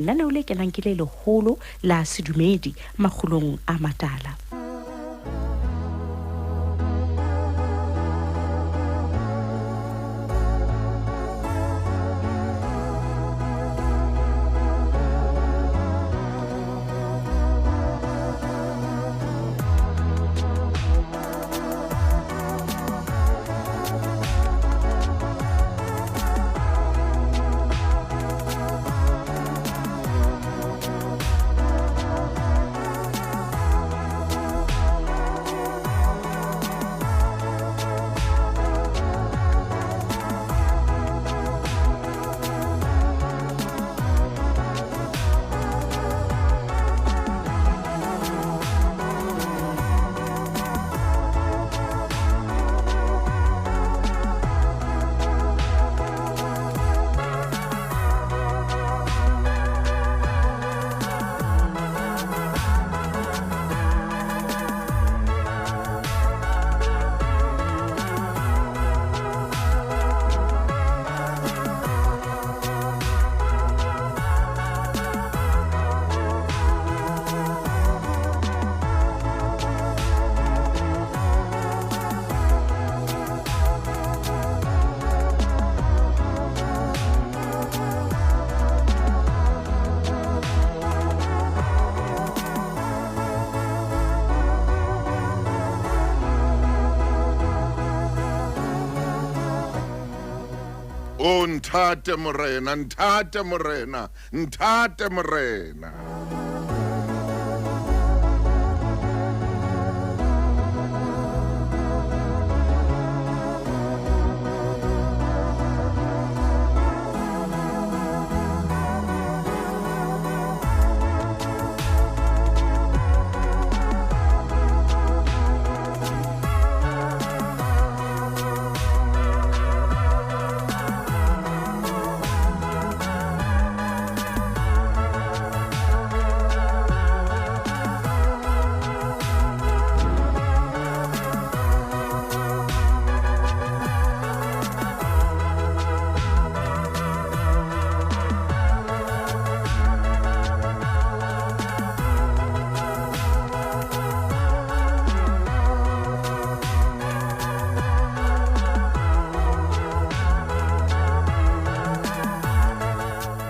Lenaneo le kenang ke le leholo la sedumedi makgulong a matala. O nthate Morena, nthate Morena, nthate Morena.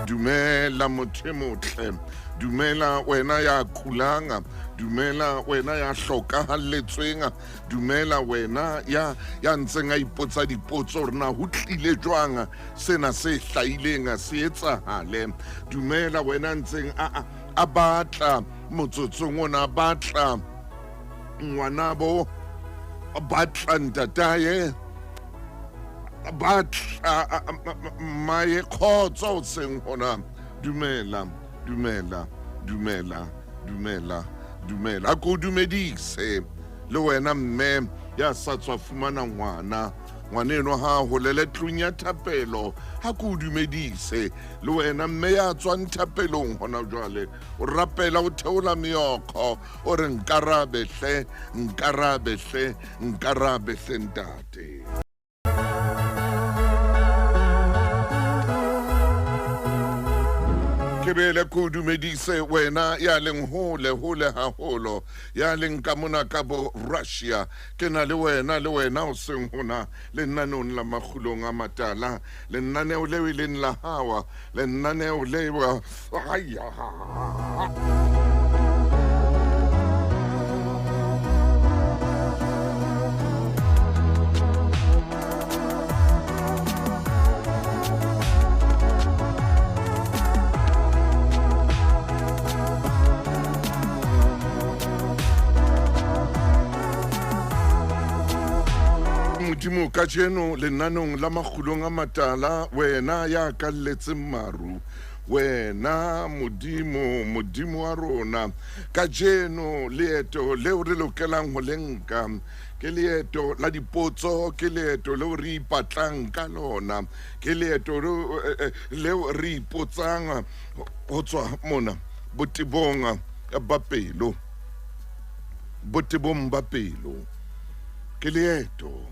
Dumela motho e motle, dumela wena ya kulang, dumela wena ya hlokahalletsweng, dumela wena ya ntseng a ipotsa dipotso hore na ho tlile jwang sena se hlahileng se etsahale. Dumela wena ntseng a batla motsotsong ona, a batla ngwanabo, a batla ntataye, batla mmaye, kgotso o seng hona. Dumela, dumela, dumela, dumela, dumela. A ko dumedise le wena mme ya sa tswa fumana ngwana, ngwaneno ha holele tlung ya thapelo. Ha ko dumedise le wena mme ya tswang thapelong hona jwale, o rapela o theola meokgo, o re nkarabe hle, nkarabe hle, nkarabe hle ntate. Ke bele ko dumedise wena ya leng hole hole haholo, ya leng ka mona ka bo Russia. Ke na le wena, le wena o seng hona lenaneng la makgulong a matala, lenaneo leo e leng la hawa, lenaneo leo Modimo kajeno lenanong la makgulong a matala, wena ya kalletseng maru, wena Modimo, Modimo wa rona, kajeno leeto leo re lokelang ho le nka ke leeto la dipotso, ke leeto leo re ipatlang ka lona, ke leeto leo re ipotsang ho tswa mona botebong ba pelo, botebong ba pelo. Ke leeto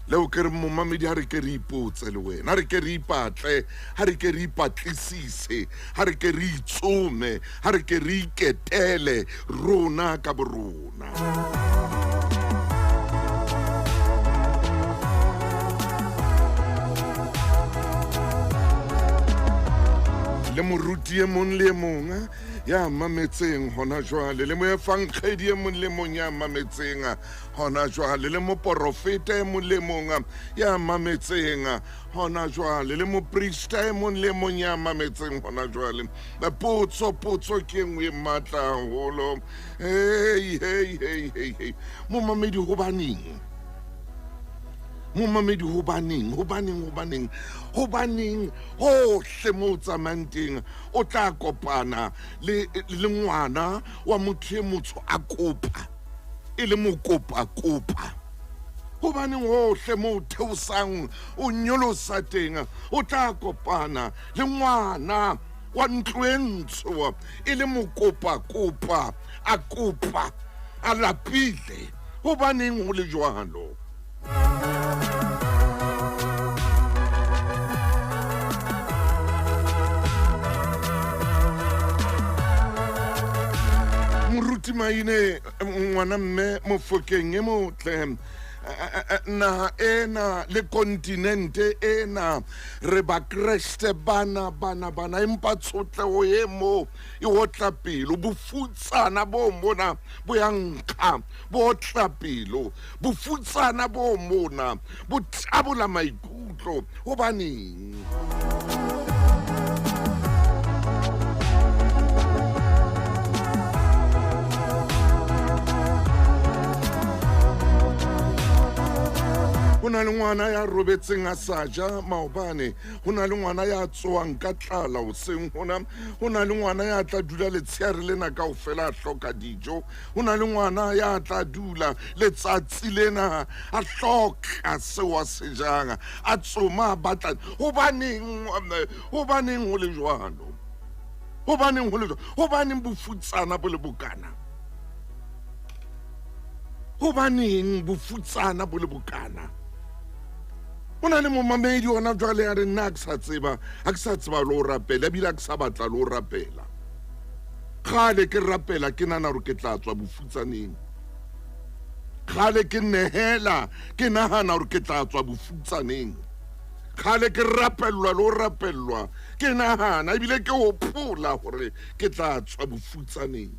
Leo ke re momamedi, ha re ke re ipotse le wena, ha re ke re ipatle, ha re ke re ipatlisise, ha re ke re itsome, ha re ke re iketele rona ka borona. Le moruti e mong le e mong ya mametseng hona jwale, le moefankgedi e mong le mong ya mametseng hona jwale, le moporofeta e mong le mong ya mametseng hona jwale, le moprista e mong le mong ya mametseng hona jwale. Potso, potso ke e nngwe e matla haholo. Hei, hei, hei, hei, hei. Momamedi, hobaneng? Momamedi, hobaneng? Hobaneng, hobaneng? Hobaneng hohle moo o tsamayang teng o tla kopana le le ngwana wa motho e motsho a kopa, e le mokopa-kopa? Hobaneng hohle moo o theosang o nyolosa teng o tla kopana le ngwana wa ntlo e ntsho e le mokopa-kopa, a kopa a lapile? Hobaneng ho le jwalo? Moruti Maine, ngwana mme Mofokeng e motle, naha ena le kontinente ena re Bakreste bana bana bana, empa tshotleho e mo e otla pelo, bofutsana bo mona bo ya nkga, bo otla pelo, bofutsana bo mona bo tabola maikutlo. Hobaneng? Ho na le ngwana ya robetseng a sa ja maobane, ho na le ngwana ya tsoang ka tlala hoseng hona, ho na le ngwana ya tla dula letsheare lena kaofela a hloka dijo, ho na le ngwana ya tla dula letsatsi lena a hloka seo a se jang, a tsoma a batla. Hobaneng? Hobaneng ho le jwalo? Hobaneng ho le jwalo? Hobaneng bofutsana bo le bokana? Hobaneng bofutsana bo le bokana? Ho na le momamedi ona jwale a re, nna ha ke sa tseba, ha ke sa tseba le ho rapela, ebile ha ke sa batla le ho rapela. Kgale ke rapela ke nahana hore ke tla tswa bofutsaneng. Kgale ke nehela ke nahana hore ke tla tswa bofutsaneng. Kgale ke rapellwa le ho rapellwa ke nahana ebile ke hopola hore ke tla tswa bofutsaneng.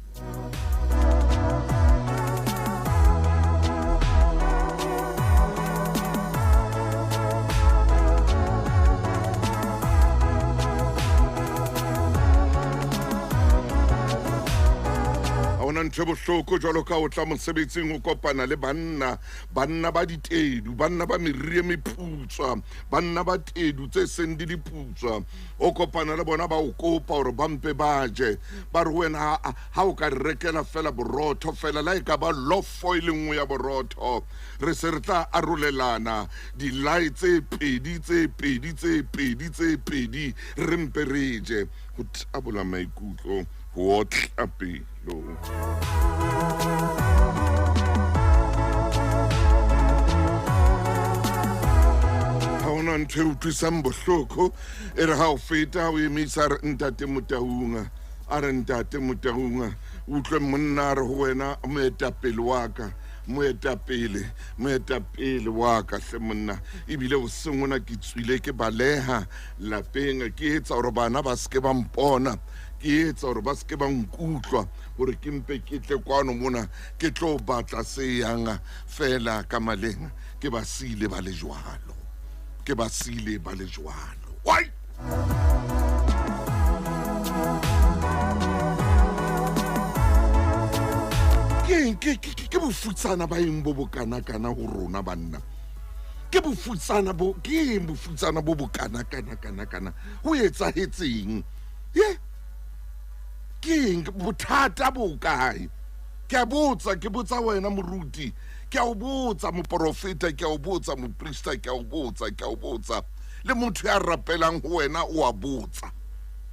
Ha hona ntho e bohloko jwalo ka o tla mosebetsing o kopana le banna, banna ba ditedu, banna ba meriri e meputswa, banna ba tedu tse seng di le putswa. O kopana le bona ba o kopa hore ba mpe ba je, ba re ho wena, ha o ka re rekela fela borotho fela, la e ka ba lofo e le nngwe ya borotho, re se re tla arolelana dilae tse pedi, tse pedi, tse pedi, tse pedi, re mpe re je. Ho tabola maikutlo, ho otla pelo. Ha hona ntho e utlwisang bohloko e re ha o feta o emisa re ntate Motaung, a re ntate Motaung, utlwe monna a re ho wena, moetapele wa ka, moetapele, moetapele wa ka hle monna, ebile hoseng hona ke tswile ke baleha lapeng, ke etsa hore bana ba seke ba mpona, ke etsa hore ba seke ba nkutlwa, hore ke mpe ke tle kwano mona ke tlo batla se yang fela ka maleng, ke ba siile ba le jwalo, ke ba siile ba le jwalo. Why? Ke ke ke bofutsana ba eng bo bokana-kana ho rona banna? Ke bofutsana bo ke eng bofutsana bo bokana-kana-kana-kana? Ho etsahetseng? Ye? Ke eng bothata bo kae? Ke a botsa, ke botsa wena moruti, ke a o botsa moporofeta, ke a o botsa moprista, ke a o botsa, ke a o botsa le motho ya rapelang ho wena, o a botsa,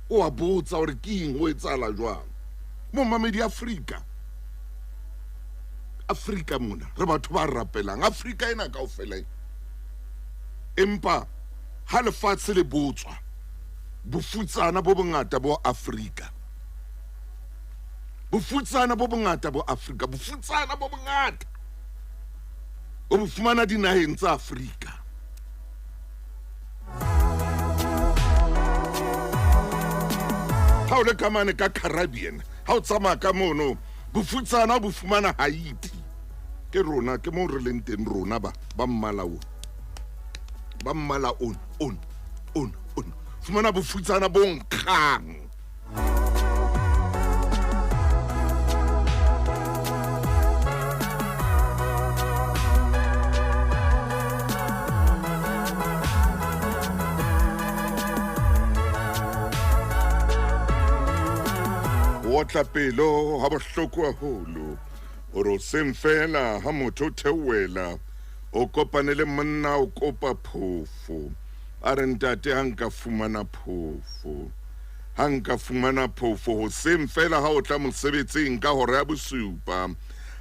o a botsa hore ke eng, ho etsahala jwang? Momamedi, Afrika, Afrika mona re batho ba rapelang, Afrika ena kaofela. Empa ha lefatshe le botswa, bofutsana bo bongata bo Afrika. Bofutsana bo bongata bo Afrika, bofutsana bo bongata o bo fumana dinaheng tsa Afrika. Ha o le ka mane ka Caribbean, ha o tsamaya ka mono, bofutsana o bo fumana Haiti. Ke rona, ke moo re leng teng rona ba, ba mmala ona. Ba mmala ona, ona, ona, ona. Fumana bofutsana bo nkgang. Otla pelo ha bohloko haholo o re o seng fela ha motho o theohela o kopane le monna o kopa phofo a re ntate ha nka fumana phofo ha nka fumana phofo hoseng fela ha o tla mosebetsing ka hora ya bosupa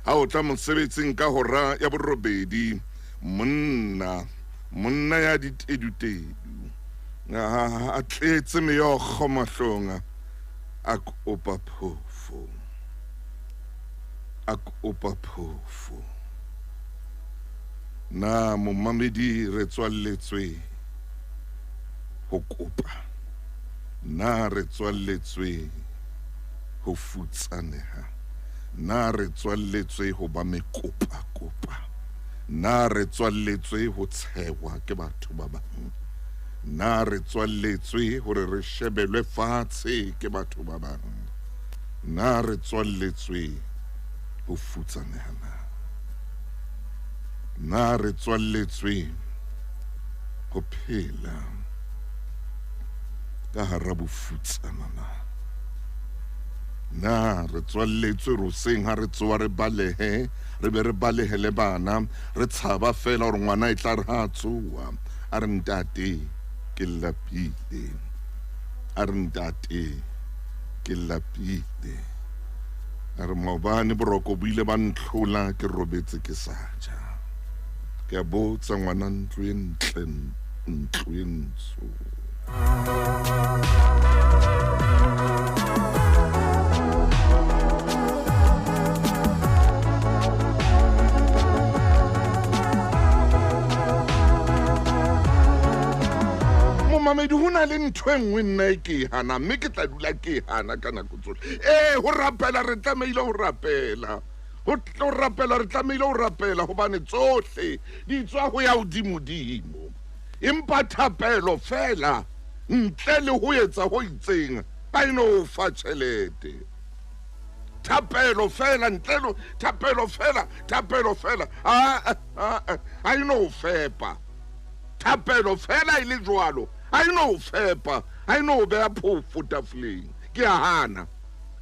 ha o tla mosebetsing ka hora ya borobedi monna monna ya ditedutedu a tletse meokgo mahlong a kopa phofo a kopa phofo na momamedi re tswalletswe ho kopa na re tswalletswe ho futsaneha na re tswalletswe ho ba mekopakopa na re tswalletswe ho tshehwa ke batho ba bang na re tswalletswe hore re shebelwe fatshe ke batho ba bang na re tswalletswe ho futsaneha na na re tswalletswe ho phela ka hara bofutsana na na re tswalletswe roseng ha re tsoa re balehe re be re balehele bana re tshaba fela hore ngwana e tla re ha tsoa a re ntate ke lapile a re ntate ke lapile a re maobane boroko bo ile ba ntlhola ke robetse ke sa ja ke a botsa ngwana ntlo e ntle ntlo e ntsho. Momamedi ho na le ntho e nngwe nna e ke e hana mme ke tla dula ke e hana ka nako tsohle. Ee, ho rapela re tlamehile ho rapela. Ho tlo rapela re tlamehile ho rapela hobane tsohle di tswa ho ya hodimodimo. Empa thapelo fela ntle le ho etsa ho itseng ha e no fa tjhelete. Thapelo fela ntle le thapelo fela thapelo fela ha e no fepa. Thapelo fela e le jwalo ha e no fepa ha e no beha phofo tafoleng. Ke a hana,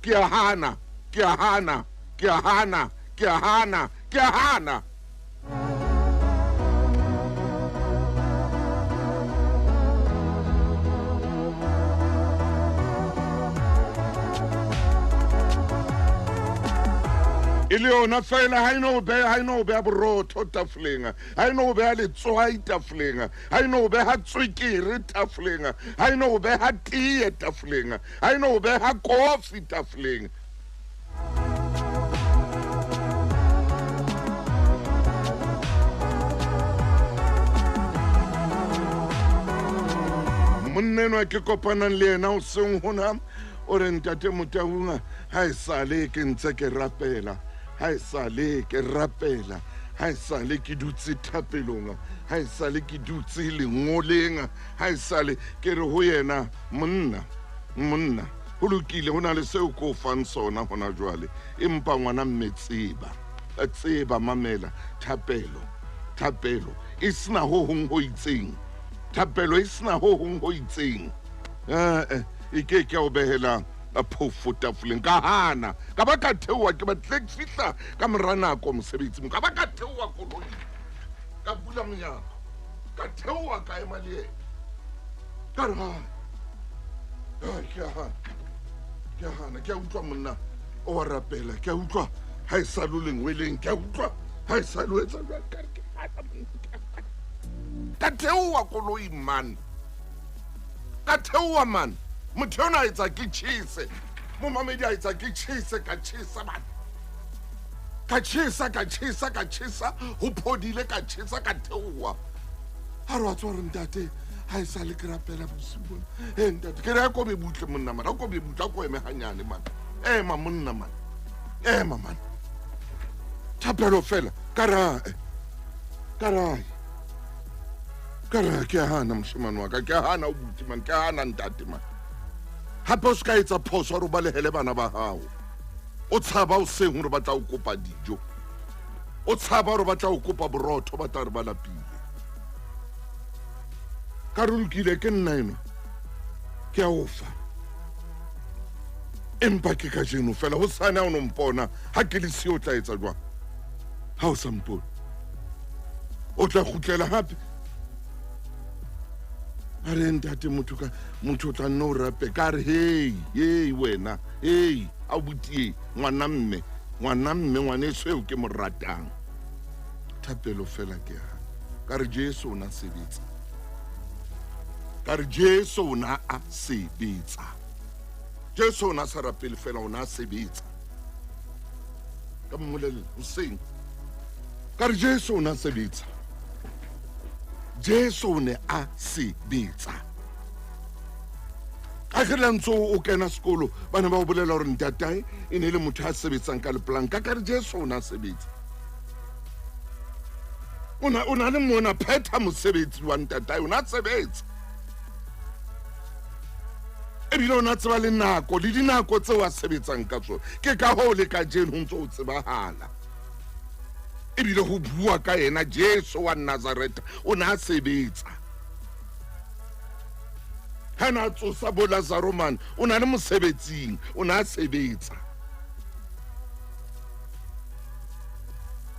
ke a hana, ke a hana, ke a hana, ke a hana, ke a hana. E le yona fela ha e no beha ha e no beha borotho tafoleng ha e no beha letswai tafoleng ha e no beha tswekere tafoleng ha e no beha tee tafoleng ha e no beha kofi tafoleng. Monna enwa ke kopanang le yena hoseng hona o re ntate Motaung ha e sale ke ntse ke rapela ha e sale ke rapela ha e sale ke dutse thapelong ha e sale ke dutse lengoleng ha e sale ke re ho yena monna monna ho lokile ho na le seo ko fang sona hona jwale empa ngwana mme tseba tseba mamela thapelo thapelo e sena ho hong ho itseng thapelo e sena ho hong ho itseng e ke ke o behela phofo tafoleng ka hana ka ba ka theoha ke batle ke fihla ka mora nako mosebetsing ka ba ka theoha koloi ka bula monyako ka theoha ka ema le yena ka re hai ke a hana ke a hana ke a utlwa monna o wa rapela ke a utlwa ha e sa lo lengweleng ke a utlwa ha e sa lo etsa jwang ka re ke hana monna. Ka theoha koloing man. Ka theoha man. Motho enwa a etsa ke tjhese. Momamedi a etsa ke tjhese, ka tjhesa man. Ka tjhesa, ka tjhesa, ka tjhesa, ho phodile, ka tjhesa, ka theoha. A re wa tseba hore ntate, ha e sale ke rapela bosiu bona. He ntate, ke re a ko be butle monna man, a ko be butle, a ko eme hanyane man. Ema monna man. Ema man. Thapelo fela, ka re, ka re, ka re ke a hana moshemane wa ka, ke a hana o buti man, ke a hana ntate man. Hape o se ka etsa phoso hore o balehele bana ba hao. O tshaba hoseng hore ba tla o kopa dijo. O tshaba hore ba tla o kopa borotho, ba tla re ba lapile. Ka re lokile, ke nna enwa. Ke a o fa. Empa ke kajeno fela, hosane ha o no mpona, ha ke le siyo o tla etsa jwang? Ha o sa mpone, o tla kgutlela hape. A re ntate, motho ka motho o tla nne o rape. Ka re hei, hei wena, hei a butie ngwana mme, ngwana mme, ngwaneso eo ke mo ratang. Thapelo fela ke ha. Ka re Jesu o na sebetsa. Ka re Jesu o na a sebetsa. Jesu o na sa rapele fela, o na sebetsa. Ka mmolella hoseng. Ka re Jesu o na sebetsa. Jesu o ne a sebetsa. Ka ge la ntse o kena sekolo, ba ne ba o bolela hore ntatae e ne e le motho a sebetsang ka lepolanka. Ka re Jesu o ne a sebetsa. O na, o na le mona phetha mosebetsi wa ntatae, o na sebetsa. Ebile o na tseba le nako le dinako tseo a sebetsang ka tsona. Ke ka hoo le kajeno ho ntse ho tsebahala. Ebile ho bua ka yena Jesu wa Nazareta, o na a sebetsa. Ha na tsosa bo Lazaro man, o na le mosebetsing, o na a sebetsa.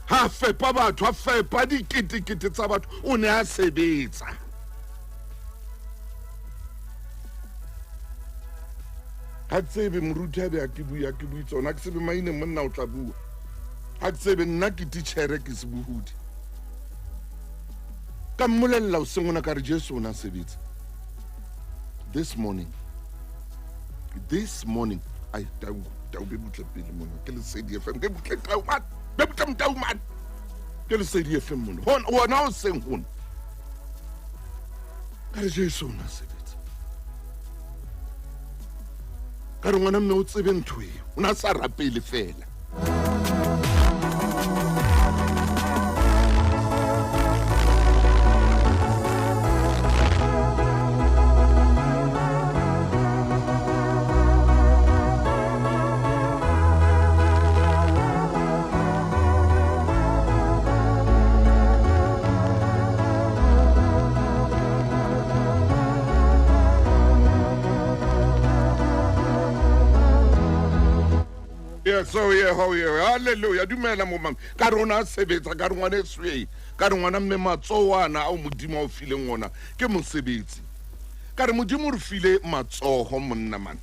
Ha fepa batho, a fepa diketekete tsa batho, o ne a sebetsa. Ha ke tsebe moruti a be a ke bue, a ke bue tsona, ha ke tsebe maine monna o tla bua. Ha ke tsebe nna ke titjhere, ke sebohodi. Ka mmolella hoseng hona ka re Jesu o na sebetsa. This morning, this morning, ai tau, tau be butle pele mona, ke Lesedi FM, be butle tau man, be butle motau man. Ke Lesedi FM mona. Hona, hona hoseng hona. Ka re Jesu o na sebetsa. Ka re ngwana mme o tsebe ntho eo, o na sa rapele fela. Yes, oh yeah, oh yeah. Hallelujah. Dumela mo mama. Ka re o na sebetsa, ka re ngwana e swei. Ka re ngwana mme matsoho ana ao Modimo a o fileng ona ke mosebetsi. Ka re Modimo o re file matsoho monna man.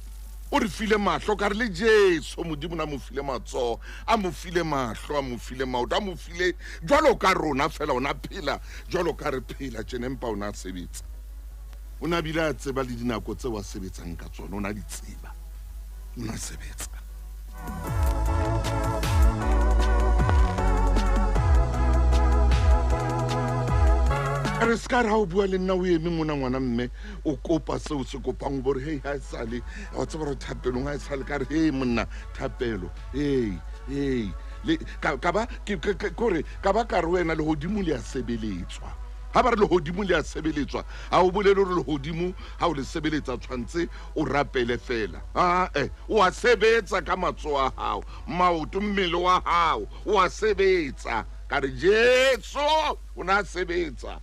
O re file mahlo, ka re le Jesu Modimo na mo file matsoho, a mo file mahlo, a mo file maoto, a mo file jwalo ka rona fela, o na phela jwalo ka re phela tjena, empa o na sebetsa. O na bile a tseba le dinako tseo a sebetsang ka tsona, o na di tseba. O na sebetsa. Re se ka re ha o bua le nna o eme mona ngwana mme o kopa seo se kopang, o bo re hei ha e sale, wa tseba re thapelong ha e sale, ka re hei monna thapelo, hei hei le ka, ka ba ke, ke, ke, kore ka ba ka re wena lehodimo le a sebeletswa. Ha ba re lehodimo le a sebeletswa, ha o bolele hore lehodimo ha o le sebeletsa tshwantse o rapele fela. Ah-eh, o a sebetsa ka matsoho a hao, maoto, mmele wa hao, o a sebetsa. Ka re Jesu o na sebetsa.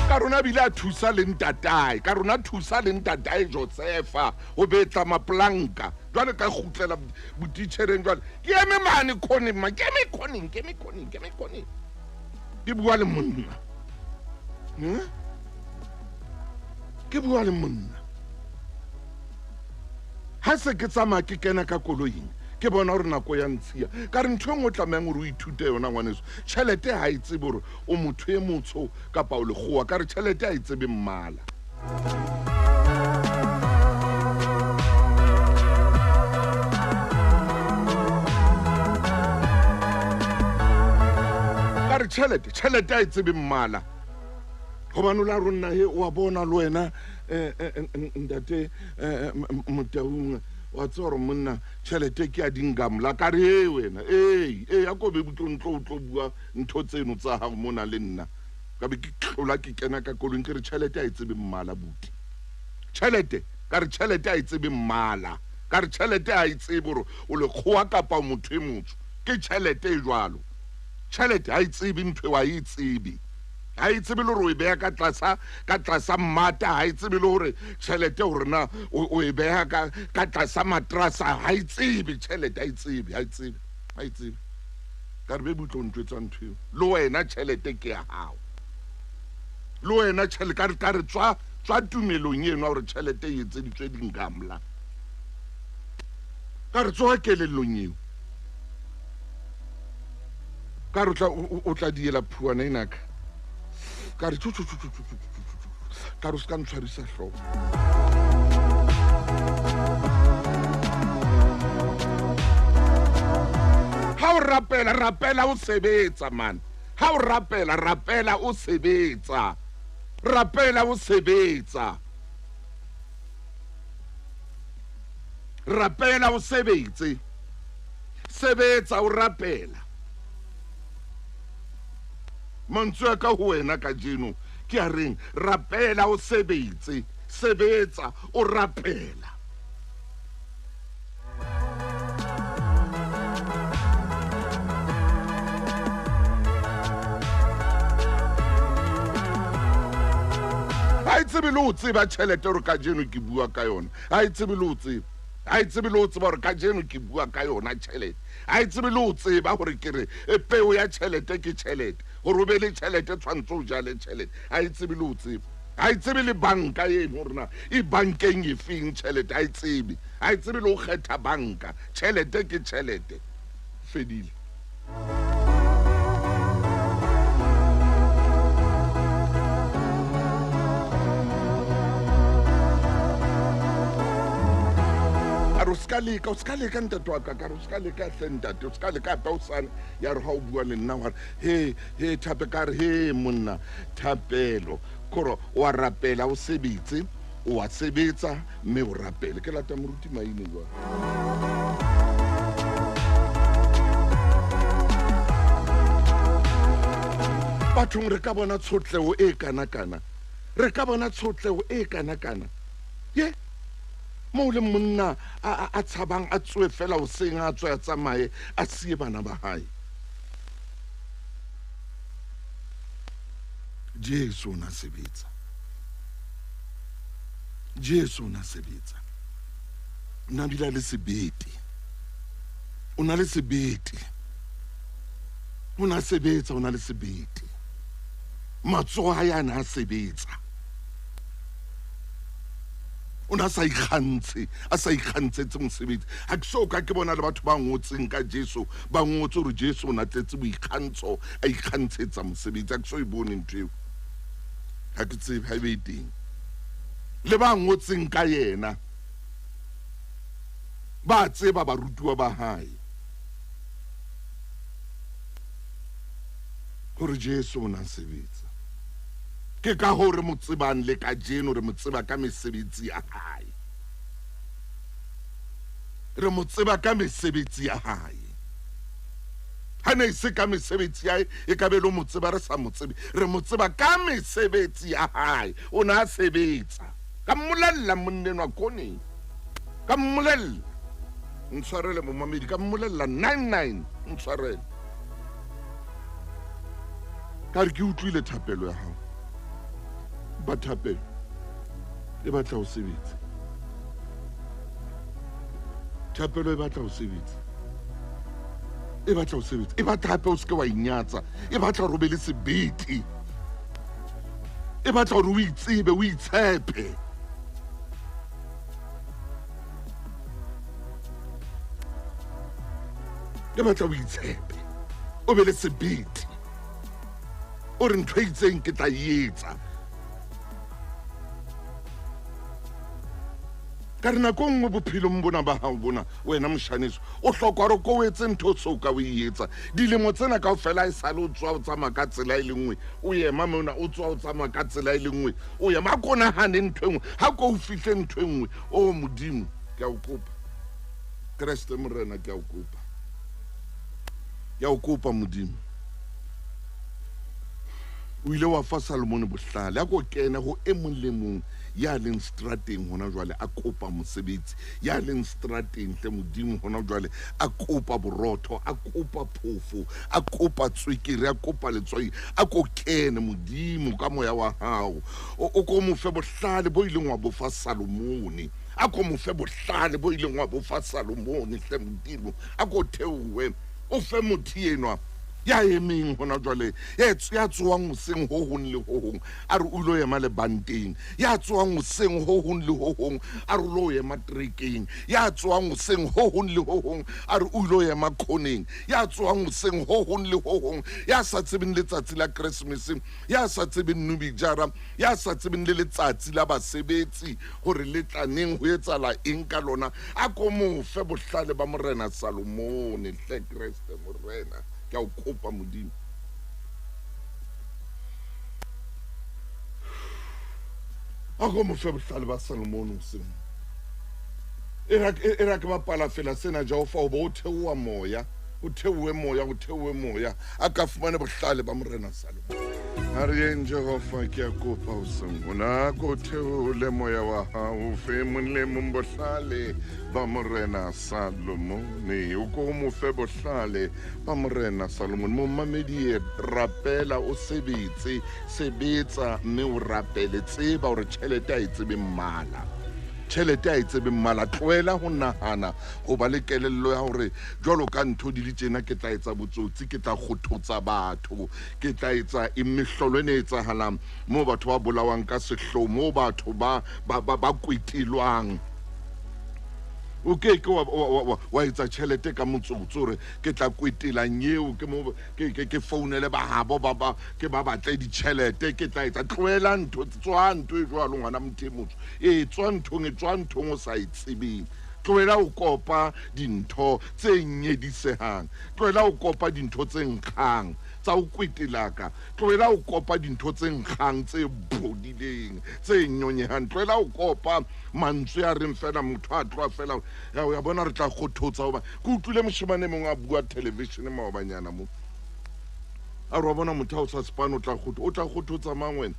Ka rona bile a thusa le ntatae, ka rona thusa le ntatae Josefa ho betla mapolanka. Jwale ka kgutlela botitjhereng jwale. Ke eme mane khoneng ma, ke eme khoneng, ke eme khoneng, ke eme khoneng. Ke bua le monna. Ke bua le monna. Ha se ke tsamaya ke kena ka koloing, Ke bona hore nako ya ntshiya. Ka re ntho e nngwe o tlamehang hore o ithute yona ngwaneso, tjhelete ha e tsebe hore o motho e motsho kapa o lekgowa. Ka re tjhelete ha e tsebe mmala. Ka re tjhelete ha e tsebe mmala. Hobane o la rona he wa bona le wena ntate Motaung, wa tseba hore monna tjhelete ke ya dingamla. Ka re e wena e ya ko be butlo ntlo o tlo bua ntho tseno tsa hao mona le nna. Ka be ke tlola ke kena ka koloing, ke re tjhelete ha e tsebe mmala buti. Tjhelete, ka re tjhelete ha e tsebe mmala. Ka re tjhelete ha e tsebe hore o lekgowa kapa motho e motsho. Ke tjhelete e jwalo. Tjhelete ha e tsebe ntho eo, ha e tsebe. Ha e tsebe le hore o e beha ka tlasa mmata, ha e tsebe le hore tjhelete hore na o e beha ka tlasa matrasa, ha e tsebe tjhelete, ha e tsebe, ha e tsebe, ha e tsebe. Ka re be butlo ntho tsa ntho eo. Le wena tjhelete ke ya hao. Le wena tjhelete, ka re tswa tumelong eno hore tjhelete e etseditswe dingamla. Ka re tswa kelellong eo. Ka re o tla diela phuwana ena ka. Ka re tchu tchu tchu tchu tchu tchu tchu. Ka re o ska ntshwarisa hlooho. Ha o rapela, rapela o sebetsa man. Ha o rapela, rapela o sebetsa. Rapela o sebetsa. Rapela o sebetse. Sebetsa o rapela. Mantswe a ka ho wena kajeno ke a reng, rapela o sebetse, sebetsa o rapela. Ha e tsebe le ho tseba tjhelete hore kajeno ke bua ka yona. Ha e tsebe le ho tseba. Ha e tsebe le ho tseba hore kajeno ke bua ka yona tjhelete. Ha e tsebe le ho tseba hore ke re peo ya tjhelete ke tjhelete. Hore o be le tjhelete tshwantse o jale tjhelete. Ha e tsebe le ho tseba. Ha e tsebe le banka eno hore na e bankeng e feng tjhelete. Ha e tsebe. Ha e tsebe le ho kgetha banka. Tjhelete ke tjhelete. Fedile. O ska leka, o ska leka ntate wa ka, ka re o ska leka hle ntate, o ska leka hape hosane. Ya re ha o bua le nna wa re, he, he, thape, ka re, he, monna, thapelo. Kore o a rapela, o sebetse, o a sebetsa, mme o rapele. Ke lata moruti Maine jwale. Bathong re ka bona tshotleho e kana-kana. Re ka bona tshotleho e kana-kana. Ye? Moo le monna a tshabang a tsoe fela hoseng, a tswe a tsamaye, a siye bana ba hae. Jesu o na sebetsa. Jesu o na sebetsa. O na bile le sebete. O na le sebete. O na sebetsa, o na le sebete. Matsoho a hae a na sebetsa. O na sa ikgantshe, a sa ikgantshetse mosebetsi. Ha ke so ka ke bona le batho ba ngotseng ka Jesu, ba ngotse hore Jesu o na tletse boikgantsho, a ikgantshetsa mosebetsi. Ha ke so e bone ntho eo. Ha ke tsebe ha e be e teng. Le ba ngotseng ka yena, ba tseba barutuwa ba hae hore Jesu o na sebetsa. Ke ka hoo re mo tsebang le kajeno, re mo tseba ka mesebetsi ya hae. Re mo tseba ka mesebetsi ya hae. Ha ne e se ka mesebetsi ya hae, e ka be le mo tseba re sa mo tsebe. Re mo tseba ka mesebetsi ya hae. O na sebetsa. Ka mmolella monnenwa koneng. Ka mmolella. Ntshwarele momamedi, ka mmolella 99. Ntshwarele. Ka re ke utlwile thapelo ya hao. Ba thapelo e batla ho sebetsa. Thapelo e batla ho sebetsa. E batla ho sebetsa. E batla hape o seke wa inyatsa. E batla hore o be le sebete. E batla hore o itsebe, o itshepe. Ke batla o itshepe, o be le sebete, o re ntho e itseng ke tla e etsa. Ka re nako nngwe bophelong bona ba hao bona, wena moshaneso, o hloka hore ko o etse ntho o so ka o e etsa. Dilemo tsena kaofela e sale o tswa o tsamaya ka tsela e le nngwe, o ema mona, o tswa o tsamaya ka tsela e le nngwe, o ema. Ha ko nahane ntho e nngwe, ha ko o fihle ntho e nngwe. O Modimo, ke a o kopa. Kreste Morena, ke a o kopa. Ke a o kopa Modimo. O ile wa fa Salomone bohlale. A ko kene ho e mong le mong ya leng strateng hona jwale a kopa mosebetsi, ya leng strateng hle Modimo hona jwale a kopa borotho, a kopa phofo, a kopa tswekere, a kopa letswai. A ko kene Modimo ka moya wa hao, o ko mo fe bohlale bo ileng wa bo fa Salomone. A ko mo fe bohlale bo ileng wa bo fa Salomone hle Modimo. A ko theohe o fe motho enwa ya emeng hona jwale, ya tsoang hoseng ho hong le ho hong a re o ilo ema lebanteng, ya tsoang hoseng ho hong le ho hong a re o lo ema trekeng, ya tsoang hoseng ho hong le ho hong a re o ilo ema khoneng, ya tsoang hoseng ho hong le ho hong, ya sa tsebeng letsatsi la Keresemese, ya sa tsebeng Nubijara, ya sa tsebeng le letsatsi la basebetsi hore le tla neng, ho etsahala eng ka lona. A ko mo fe bohlale ba Morena Salomone hle Kreste Morena, ke a o kopa Modimo. A ko mo fe bohlale ba Salomone hoseng. E ra ke bapala fela sena Jehova, ho bo o theoha moya, o theohe moya, o theohe moya, a ka fumane bohlale ba Morena Salomone. A re yeng Jehova, ke a kopa hoseng hona, ko theole moya wa hao, fe mong le mong bohlale ba Morena Salomone. O ko mo fe bohlale ba Morena Salomone. Momamedi, rapela, o sebetse, sebetsa mme o rapele. Tseba hore tjhelete ha e tsebe mmala. Tjhelete ha e tsebe mmala. Tlohela ho nahana ho ba le kelello ya hore jwalo ka ntho di le tjena ke tla etsa botsotsi, ke tla kgothotsa batho, ke tla etsa eng. Mehlolo e ne etsahalang moo batho ba bolawang ka sehloho, moo batho ba kwetelwang. O ke ke wa etsa tjhelete ka motsotso hore ke tla kwetelang eo, ke mo ke founele ba habo ba ke ba batle ditjhelete, ke tla etsa. Tlohela ntho, tswa ntho e jwalo ngwana motho e motsho. E tswa nthong, e tswa nthong o sa e tsebeng. Tlohela ho kopa dintho tse nyedisehang. Tlohela ho kopa dintho tse nkgang tsa ho kwetelaka. Tlohela ho kopa dintho tse nkgang tse bodileng, tse nyonyehang. Tlohela ho kopa mantswe a reng fela motho a tloha fela ya bona re tla kgothotsa. Hoba ke utlwile moshemane e mong a bua television maobanyana mo, a re wa bona motho ha o sa spane o tla o tla kgothotsa mang wena?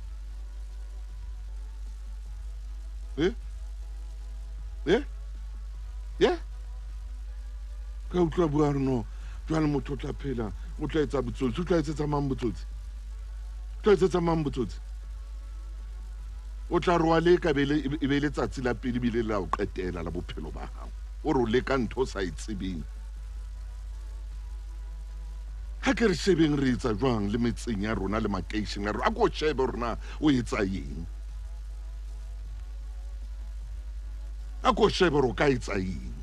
Ka utlwa bua re no jwale motho o tla phela, o tla etsa botsotsi, o tla etsetsa mang botsotsi? O tla etsetsa mang botsotsi? O tla re wa leka e be letsatsi la pele ebile la o qetela la bophelo ba hao. O re o leka ntho o sa e tsebeng. Ha ke re shebeng re etsa jwang le metseng ya rona le makeisheneng a rona. A ko shebe hore na o etsa eng. A ko shebe hore o ka etsa eng.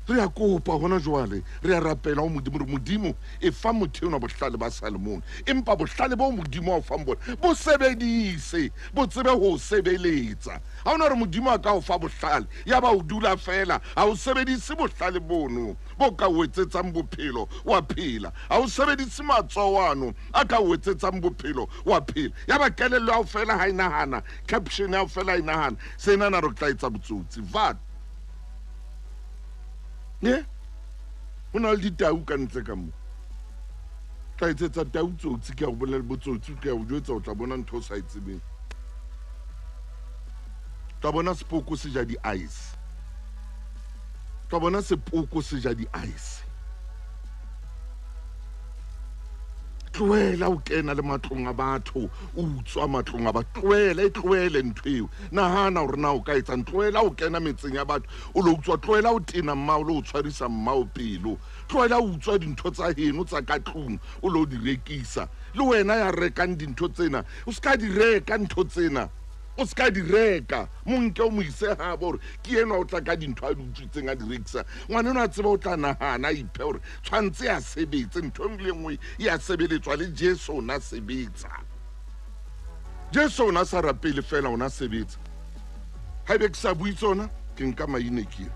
Re a kopa hona jwale, re a rapela ho Modimo, re Modimo e fa motho enwa bohlale ba Salomone. Empa bohlale bo Modimo a o fang bona, bo sebedise, bo tsebe ho o sebeletsa. Ha hona hore Modimo a ka o fa bohlale, ya ba o dula fela, ha o sebedise bohlale bono bo ka o etsetsang bophelo wa phela. Ha o sebedise matsoho ano a ka o etsetsang bophelo wa phela. Ya ba kelello ya hao fela ha e nahana, caption ya hao fela ha e nahana, sena na re tla etsa botsotsi. Vat. Ne? Ho na le ditau ka ntle ka mo. Tla etsetsa tau tsotsi, ke a o bolella botsotsi, ke a o jwetsa, o tla bona ntho o sa e tsebeng. Tla bona sepoko se ja di-ice. Tla bona sepoko se ja di-ice. Tlohela ho kena le matlong a batho, o utswa matlong a batho. Tlohela, e tlohele ntho eo. Nahana hore na o ka etsang. Tlohela ho kena metseng ya batho, o lo utswa. Tlohela ho tena mmao, le ho tshwarisa mmao pelo. Tlohela ho utswa dintho tsa heno tsa ka tlung, o lo di rekisa. Le wena ya rekang dintho tsena, o ska di reka ntho tsena. O se ka di reka, mo nke o mo ise habo hore ke enwa o tla ka dintho a di utswitseng a di rekisa. Ngwana enwa a tseba o tla nahana, a iphe hore tshwantse a sebetse, ntho e nngwe le e nngwe e a sebeletswa, le Jesu o na sebetsa. Jesu o na sa rapele fela, o na sebetsa. Haebe ke sa bue tsona, ke nka maine ke.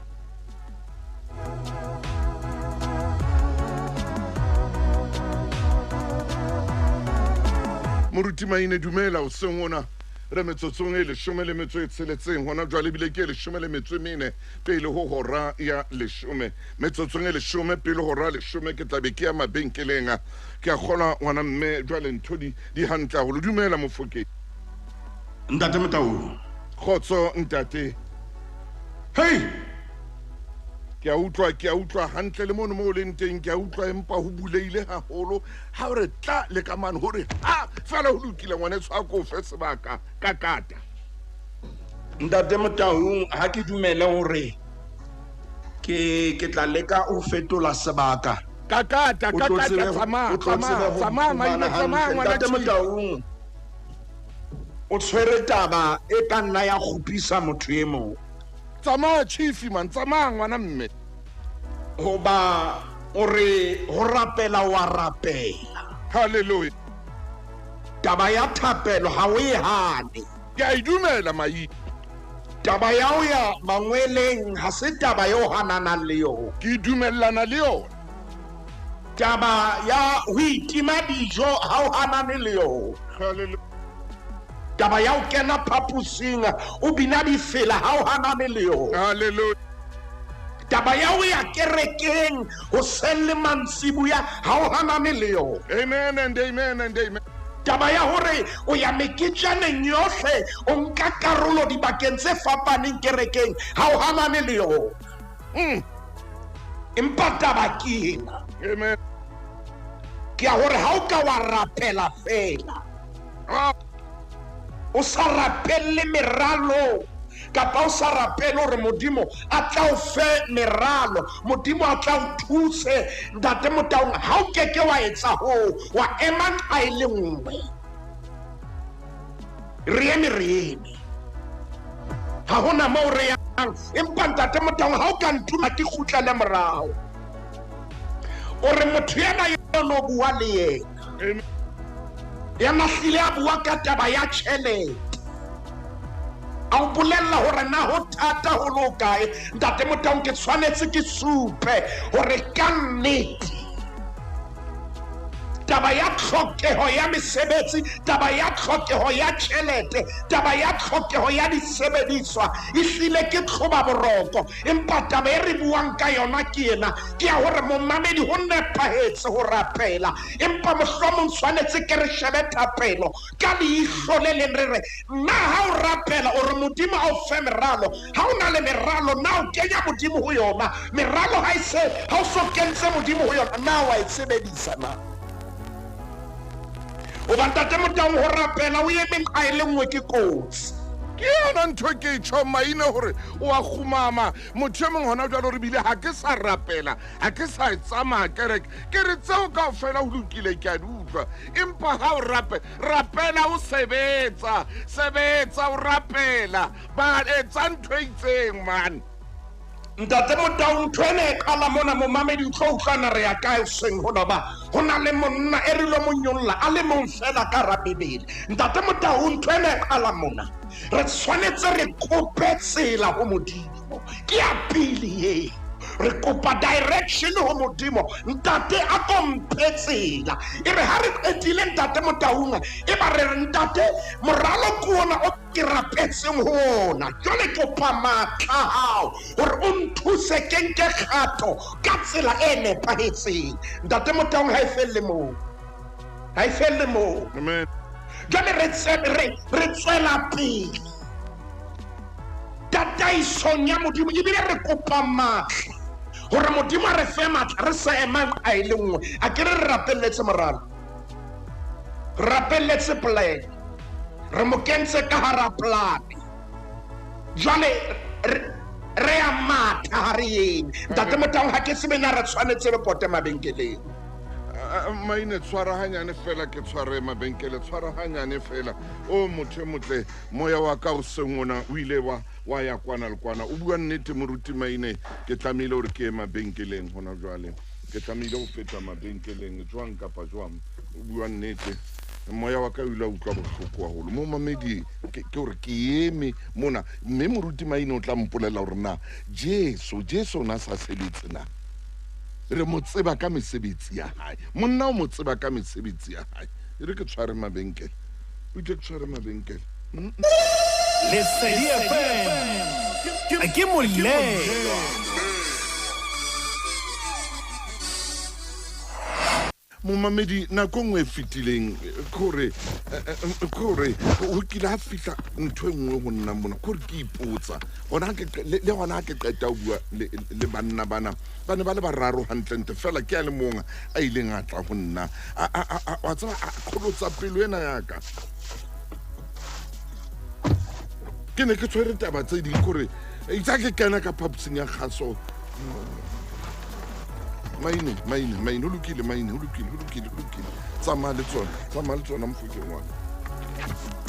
Moruti Maine, dumela hoseng ona. Re metsotsong e 16 hona jwale, ebile ke e 14 pele ho hora ya 10. Metsotsong e 10 pele hora ya 10 ke tla be ke ya mabenkeleng. Ke a kgolwa ngwana mme jwale ntho di di hantle haholo. Dumela Mofokeng. Ntate Motaung. Kgotso ntate. Hey! Ke a utlwa, ke a utlwa hantle le mono mo o leng teng, ke a utlwa empa ho buleile haholo. Ha o re tla le ka mane hore ha fela ho lokile ngwaneso, a ko fe sebaka ka kata. Ntate Motaung, ha ke dumele hore ke tla leka ho fetola sebaka. Ka kata, ka kata, tsamaya, tsamaya, tsamaya, maina, tsamaya, ngwana. Ntate Motaung, o tshwere taba e ka nna ya kgopisa motho e mong. Tsamaya chief man, tsamaya ngwana mme. Hoba o re ho rapela wa rapela. Hallelujah. Taba ya thapelo ha o e hane. Ke a e dumela mai. Taba ya ho ya mangweleng ha se taba eo hananang le yona. Ke dumellana le yona. Taba ya ho itima dijo ha o hanane le yona. Hallelujah. Taba ya ho kena phaposing o bina difela ha o hanane le yona. Hallelujah. Taba ya ho ya kerekeng hoseng le mantsibuya ha o hanane le yona. Amen and amen and amen. Taba ya hore o ya meketjaneng yohle o nka karolo dibakeng tse fapaneng kerekeng ha o hanane le yona. Empa taba ke ena. Amen. Ke ya hore ha o ka wa rapela fela, o sa rapelle meralo, kapa o sa rapele hore Modimo a tla o fe meralo, Modimo a tla o thuse, Ntate Motaung, ha o keke wa etsa hoo, wa ema nqa e le nngwe. Re eme, re eme. Ha hona moo re yang, empa Ntate Motaung, ha o ka ntuma ke kgutlele morao. O re motho yena yo no bua le yena. Ya nahlile a bua ka taba ya tjhelete. A o bolella hore na ho thata ho le hokae. Ntate Motaung, ke tshwanetse ke supe hore ka nnete taba ya tlhokeho ya mesebetsi, taba ya tlhokeho ya tjhelete, taba ya tlhokeho ya disebediswa ehlile ke tlhoba boroko. Empa taba e re buang ka yona ke ena, ke ya hore momamedi ho nepahetse ho rapela, empa mohlomong tshwanetse ke re shebe thapelo ka leihlo le leng, re re na ha o rapela o re Modimo a o fe meralo, ha o na le meralo na o kenya Modimo ho yona? Meralo ha e se, ha o so kentse Modimo ho yona, na wa e sebedisa na? Hoba Ntate Motaung, ho rapela o eme nqa e le nngwe ke kotsi. Ke yona ntho ke e tjhong maina hore o a kgumama. Motho e mong hona jwale o re bile ha ke sa rapela, ha ke sa tsamaya kereke. Ke re tseo kaofela ho lokile, ke a di utlwa. Empa ha o rapela o sebetsa, sebetsa o rapela, ba etsa ntho e itseng man. Ntate Motaung, ntho ena e qala mona, momamedi o tlo utlwana re ya kae hoseng hona ba. Ho na le monna e re lo mo nyolla a le mong fela ka hara Bibele. Ntate Motaung, ntho ena e qala mona. Re tshwanetse re kope tsela ho Modimo. Ke ya pele e. Re kopa direction ho Modimo. Ntate a ko mphe tsela. E re ha re qetile Ntate Motaung, e ba re re ntate moralo ke ona o ke rapetseng ho ona. Jwale kopa matla a hao hore o nthuse ke nke kgato ka tsela e nepahetseng. Ntate Motaung, ha e felle moo. Ha e felle moo. Amen. Jwale re tswela pele tataisong ya Modimo, ebile re kopa matla hore Modimo a re fe matla, re sa emang a e le nngwe. A ke re re rapelletse moralo, re rapelletse plan, re mo kentse ka hara plan. Jwale re a matha ha re eme. Ntate Motaung, ha ke tsebe na re tshwanetse re pote mabenkeleng. Maine tshwara hanyane fela, ke tshware mabenkele, tshwara hanyane fela. O motho e motle, moya wa ka o seng ona o ile wa wa ya kwana le kwana. O bua nnete moruti Maine, ke tlamehile hore ke ye mabenkeleng hona jwale. Ke tlamehile ho feta mabenkeleng jwang kapa jwang. O bua nnete. Moya wa ka o ile wa utlwa bohloko haholo. Momamedi, ke hore ke eme mona mme moruti Maine o tla mpolela hore na Jesu, Jesu o na sa sebetse na. Re mo tseba ka mesebetsi ya hae. Monna o mo tseba ka mesebetsi ya hae. E re ke tshware mabenkele. O itse ke tshware mabenkele. Lesedi FM ke molelwa. Momamedi, nako e nngwe e fetileng, ke hore, ke hore ho kile ha fihla ntho e nngwe ho nna mona, ke hore ke ipotsa hona ke le hona ha ke qeta ho bua le, le banna bana, ba ne ba le bararo hantlentle, feela ke a le mong a ileng a tla ho nna, a, wa tseba, a qholotsa pelo ena ya ka. Ke ne ke tshwere taba tse ding, ke hore itse ha ke kena ka phaposing ya kgaso, Maine, maine, maine, ho lokile, maine, ho lokile, ho lokile, ho lokile. Tsamaya le tsona, tsamaya le tsona mofokeng wa ka.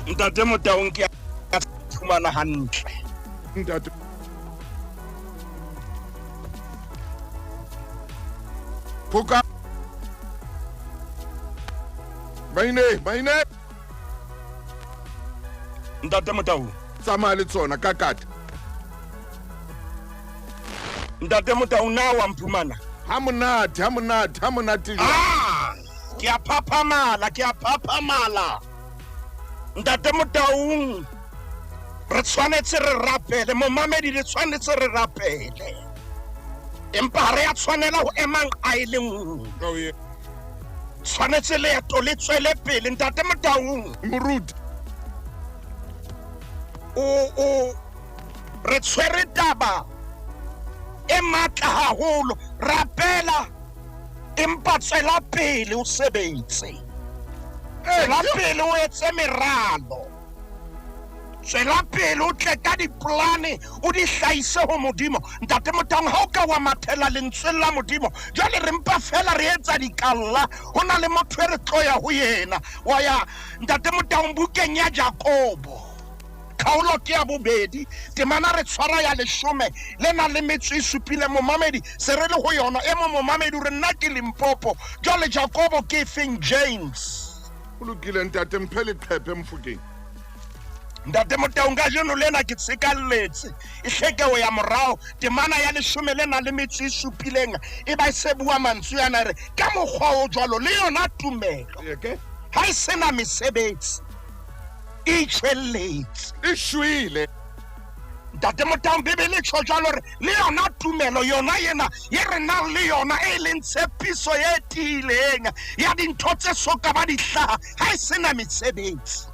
Ntate Motaung, ke a fumana hantle. Ntate. Phoka. Maine, maine. Ntate Motaung. Tsamaya le tsona ka kata. Ntate Motaung, na wa mphumana? Ha monate, ha monate, ha monate jwang? Ah, ke a phaphamala, ke a phaphamala. Ntate Motaung, re tshwanetse re rapele, momamedi le tshwanetse re rapele. Empa ha re a tshwanela ho ema nqa e le nngwe. Oh, yeah. Tshwanetse leeto le tswele pele, Ntate Motaung. Moruti. O re tshwere taba e matla haholo. Rapela, empa tswela pele o sebetse. Tswela pele o etse meralo. Tswela pele o tle ka diplane, o di hlahise ho Modimo. Ntate Motaung, ha o ka wa mathela lentsweng la Modimo, jwale re mpa fela re etsa dikalla. Ho na le motho e re tlo ya ho yena. Wa ya, Ntate Motaung, bukeng ya Jakobo, kgaolo ke ya bobedi, temana re tshwara ya 10 le nang le metso e supileng. Momamedi, se re le ho yona. E mong momamedi o re, nna ke Limpopo. Jwale Jakobo ke efeng? James. Ho lokile ntate, mphe leqhephe mofokeng. Ntate Motaung, kajeno lena ke tshekalletse e hleke ho ya morao. Temana ya 10 le nang le metso e supileng e ba e se bua mantswe ana, e re ka mokgwa o jwalo le yona tumelo ha e sena mesebetsi e itjhwelletse, e shwele. Ntate Motaung, Bibele e tjho jwalo hore le yona tumelo yona ena ye re nang le yona, e leng tshepiso e tiileng ya dintho tse so ka ba di hlaha, ha e sena mesebetsi.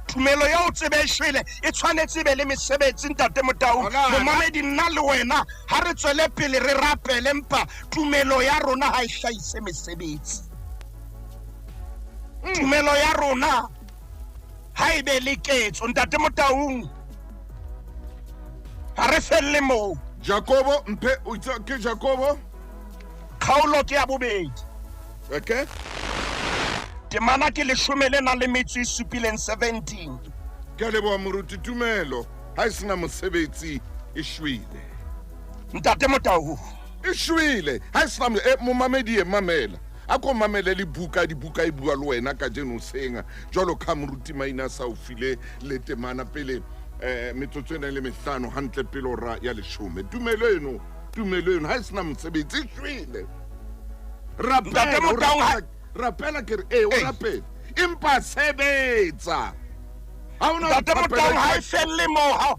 Tumelo ya o tsebe e shwele, e tshwanetse e be le mesebetsi, Ntate Motaung. Momamedi, nna le wena ha re tswele pele re rapele, empa tumelo ya rona ha e hlahise mesebetsi. Tumelo ya rona ha e be le ketso, Ntate Motaung. Ha re felle moo. Jakobo, mphe, o itse ke Jakobo? Kgaolo ke ya bobedi. Okay. Temana ke 10 le nang le metso e supileng, 17. Ke a leboha moruti. Tumelo ha e sena mosebetsi e shwele. Ntate Motaung. E shwele ha e sena momamedi e mamela. A ko mamele le buka, dibuka e bua le wena kajeno hoseng, jwalo ka moruti Maina a sa o file le temana pele, metsotso ena e le mehlano hantle pele hora ya 10. Tumelo eno, tumelo eno ha e sena mosebetsi e shwele. Rapela, Ntate Motaung, ha rapela ke re, o rapele. Empa sebetsa. Ha hona Ntate ho Motaung, rapela ha ke e felle moo, ha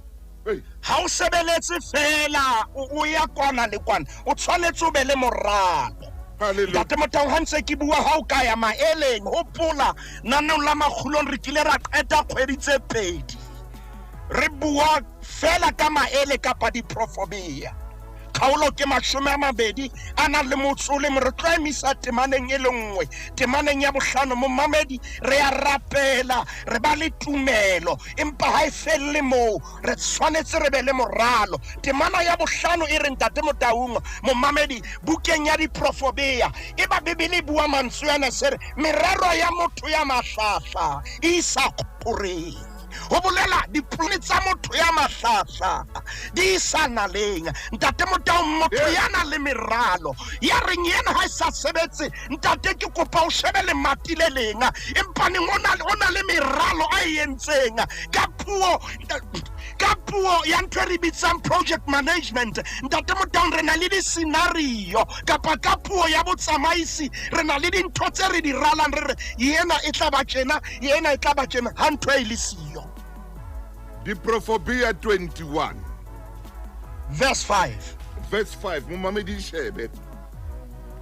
Ei. Ha o sebeletse fela, o ya kwana le kwana, o tshwanetse o be le moralo. Hallelujah. Ntate Motaung, ha ntse ke bua, ha o ka ya maeleng, hopola nanong la makgulong re kile ra qeta kgwedi tse pedi re bua fela ka maele kapa diprofobia. Kgaolo ke 20 a nang le motso o le mong. Re tlo emisa temaneng e le nngwe, temaneng ya bohlano. Momamedi, re a rapela, re ba le tumelo, empa ha e felle moo. Re tshwanetse re be le moralo. Temana ya bohlano e re, Ntate Motaung, momamedi, bukeng ya Diprofobea, e ba Bibele e bua mantswe ana, se re, merero ya motho ya mahlahla e isa kgoreng. Ho bolela dipolane tsa motho ya mahlahla di isa naleng. Ntate Motaung, motho ya nang le meralo ya reng yena ha e sa sebetse, ntate ke kopa o shebe lemati le leng, empaneng o na le meralo a e entseng ka puo, ka puo ya ntho e re bitsang project management. Ntate Motaung, re na le di-scenario, kapa ka puo ya botsamaisi re na le dintho tse re di ralang, re re yena e tla ba tjena, yena e tla ba tjena, ha ntho e le siyo. Diprofobia 21 verse 5. Verse 5, momamedi shebe.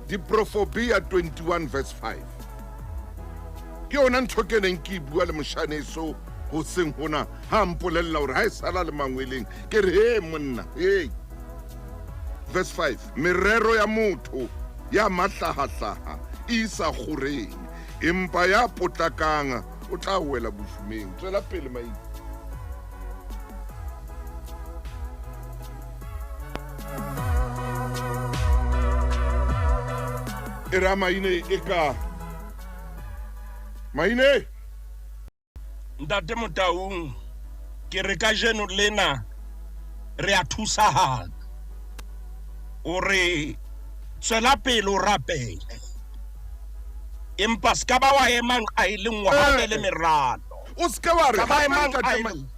Diprofobia 21 verse 5. Ke yona ntho ke neng ke bua le moshaneso hoseng hona, ha mpolella hore ha e sala le mangweleng, ke re he monna, hey. Verse 5, merero ya motho ya mahlahahlaha e isa kgoreng, empa ya potlakang o tla wela bofumeng. Tswela pele Maine. E ra Maine e ka Maine. Ntate Motaung, ke re kajeno lena re a thusahala. O re tswela pele o rapele, empa se ka ba wa emang a e le nngwe hape le meralo. O se ke wa re hape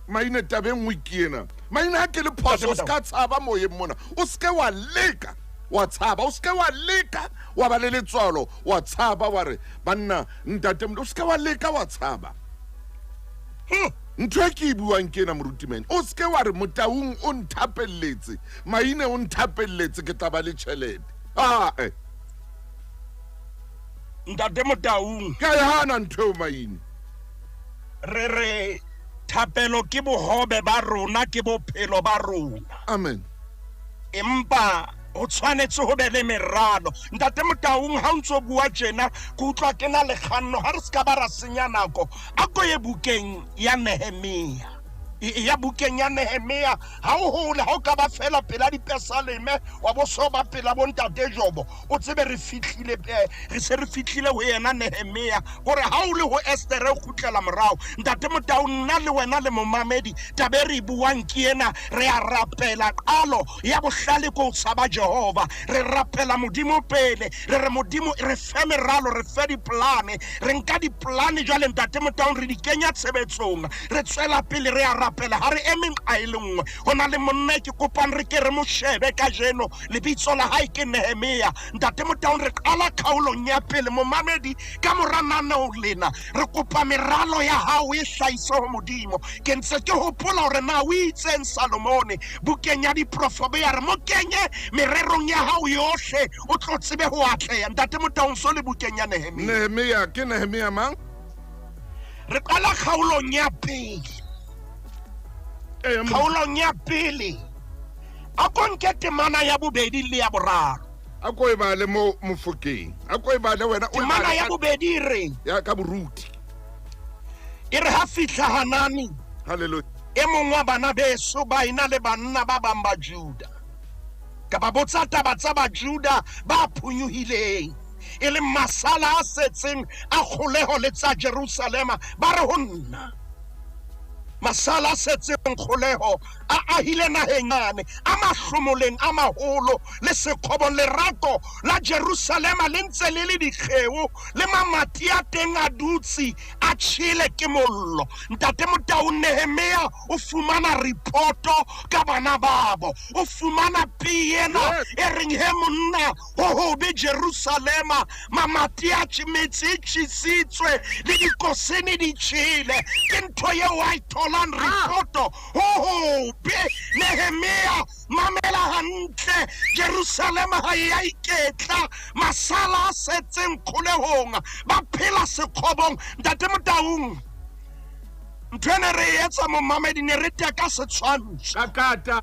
Maine tabeng nngwe ke ena. Maine ha ke le phoso, o se ka tshaba moyeng mona. O se ke wa leka wa tshaba, o se ke wa leka wa ba le letswalo wa tshaba, wa re banna ntate, o se ke wa leka wa tshaba. Ntho e ke e buang ke ena moruti Maine, o se ke wa re Motaung o nthapelletse, Maine o nthapelletse, ke tla ba le tjhelete. Ae. Ntate Motaung, ke a e hana ntho eo Maine. Re re thapelo ke bohobe ba rona, ke bophelo ba rona. Amen. Empa ho tshwanetse ho be le meralo. Ntate Motaung, ha o ntso bua tjena, ke utlwa ke na le kganno. Ha re se ka ba ra senya nako, a ko ye bukeng ya Nehemia. Ya bukeng ya Nehemia, ha o hole, ha o ka ba fela pela dipesaleme, wa bo so ba pela bo ntate Jobo, o tsebe re fihlile, re se re fihlile ho yena Nehemia. Hore ha o le ho Esther o kgutlela morao. Ntate Motau, nna le wena le momamedi, taba e re buang ke ena, re a rapela. Qalo ya bohlale ko tshaba Jehova. Re rapela Modimo pele, re re Modimo re fe meralo, re fe diplane. Re nka diplane jwale ntate Motau, re di kenya tshebetsong. Re tswela pele re a rapela, ha re eme nqa e le nngwe. Ho na le monna ke kopang re ke re mo shebe kajeno, lebitso la hae ke Nehemia. Ntate Motaung, re qala kgaolong ya pele. Momamedi, ka mora naneo lena re kopa meralo ya hao e hlahise ho Modimo. Ke ntse ke hopola hore na o itseng Salomone bukeng ya Diprofobe, ya re mo kenye mererong ya hao yohle, o tlo tsebe ho atleha. Ntate Motaung, so le bukeng ya Nehemia. Nehemia, ke Nehemia mang? Re qala kgaolong ya pele. Kgaolong ya pele, a ko nke temana ya bobedi le ya boraro. A ko e bale mo mofokeng. A ko e bale wena. Temana ya bobedi e reng? Ya ka boruti. E re ha fihla Hanani. Hallelujah. E mong wa bana beso ba ena le banna ba bang ba Juda. Ka ba botsa taba tsa ba Juda ba phonyohileng, e leng masala a setseng a kgoleho le tsa Jerusalema. Ba re ho nna, masala a setseng kgoleho a ahile naheng yane, a mahlomoleng a maholo le sekgobong. Lerako la Jerusalema le ntse le le dikgeo, le mamati a teng a dutse a tjhele ke mollo. Ntate Motau, Nehemia o fumana reporto ka bana babo, o fumana peyena e reng he monna ho hobe Jerusalema, mamati a metse e tjhesitswe le dikosene di tjhele. Ke ntho eo a e tholang reporto, ho hobe. Nehemia, mamela hantle, Jerusalema ha e a iketla, masala a setseng kgolehong ba phela sekgobong. Ntate Motaung, ntho ene re e etsa momamedi, ne re teka setshwantsho. Kakata.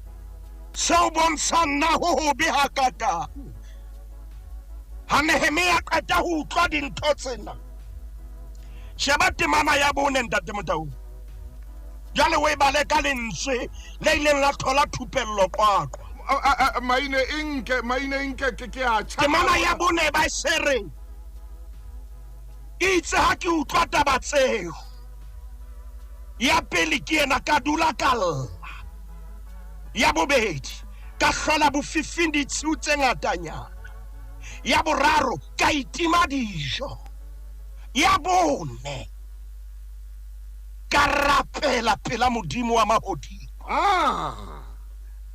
Seo bontshang na ho hobe hakakang. Ha Nehemia a qeta ho utlwa dintho tsena, sheba temana ya bone, Ntate Motaung. Jwale o e bale ka lentswe le ileng la thola thupello Qwaqwa. Maine e nke, maine e nke ke ke a tjha. Temana ya bone ba e se reng, Itse ha ke utlwa taba tseo, ya pele ke ena, ka dula ka lla. Ya bobedi, ka hlola bofifing ditshiu tse ngatanyana. Ya boraro, ka itima dijo. Ya bone, ka rapela pela Modimo wa mahodimo. Ah.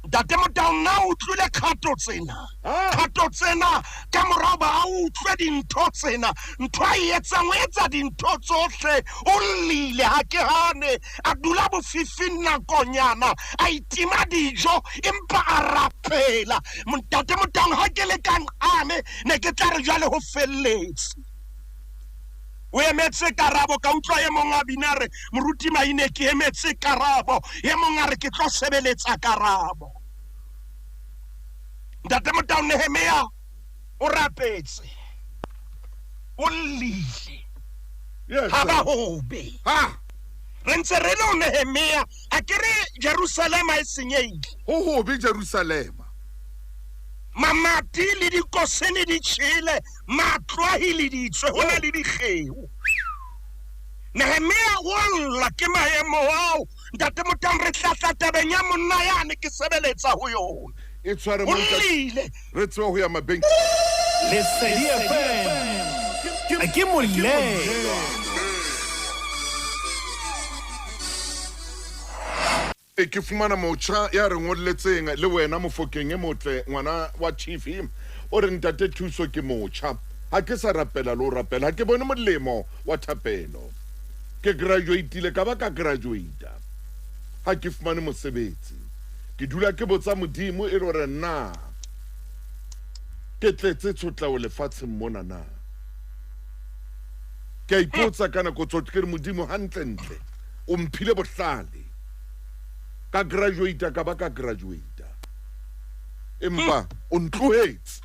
Ntate Motaung, na o utlwile kgato tsena? Kgato tsena ka mora hoba a utlwe dintho tsena, ntho a e etsang, o etsa dintho tsohle, o llile, ha ke hane, a dula bofifing nakonyana, a itima dijo, empa a rapela. Ntate Motaung, ha ke le ka nqane, ne ke tla re jwale ho felletse. O emetse karabo. Ka utlwa e mong a bina a re, Moruti Maine, ke emetse karabo. E mong a re, ke tlo sebeletsa karabo. Ntate Motau, Nehemia o rapetse, o llile, Yes, ha ba sir. hobe. Ha! Re ntse re le ho Nehemia, a ke re Jerusalema e senyehile. Ho hobe Jerusalema. Mamati le dikosene di tjhele, matlo a hileditswe, ho na le dikgeo. Nehemia o a lla ke maemo ao. Ntate Motang, re tla tla tabeng ya monna yane ke sebeletsa ho yona. E tshware O mo ntate. llile. Re tsebe ho ya mabenk. Lesedi FM ke molelwa. E ke fumana motjha ya re ngolletseng le wena Mofokeng e motle, ngwana wa Chief, o re ntate Thuso ke motjha, ha ke sa rapela le ho rapela, ha ke bone molemo wa thapelo. Ke graduatile ka ba ka graduata, ha ke fumane mosebetsi. Ke dula ke botsa Modimo e le hore na ke tletse tshotleho lefatsheng mona na. Ke a ipotsa ka nako tsohle ke re Modimo hantlentle o mphile bohlale, ka graduata ka ba ka graduata, empa o ntlohetse,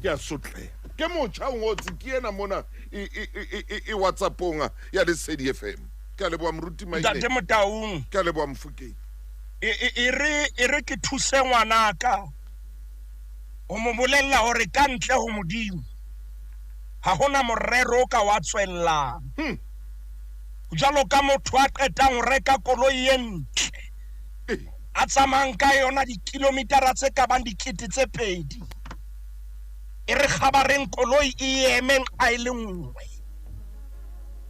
ke a sotleha. Ke motjha o ngotse ke ena mona e, e, e, e, e WhatsAppong ya Lesedi FM. Ke a leboha Moruti Maine. Ntate Motaung. Ke a leboha Mofokeng. E, e, e re e re ke thuse ngwanaka ho mo bolella hore ka ntle ho Modimo ha hona morero o ka wa tswellang. Jwalo ka motho a qetang ho reka koloi e ntle, a tsamayang ka yona dikilomitara tse ka bang 2000, e re kgabareng koloi e eme nqa e le nngwe.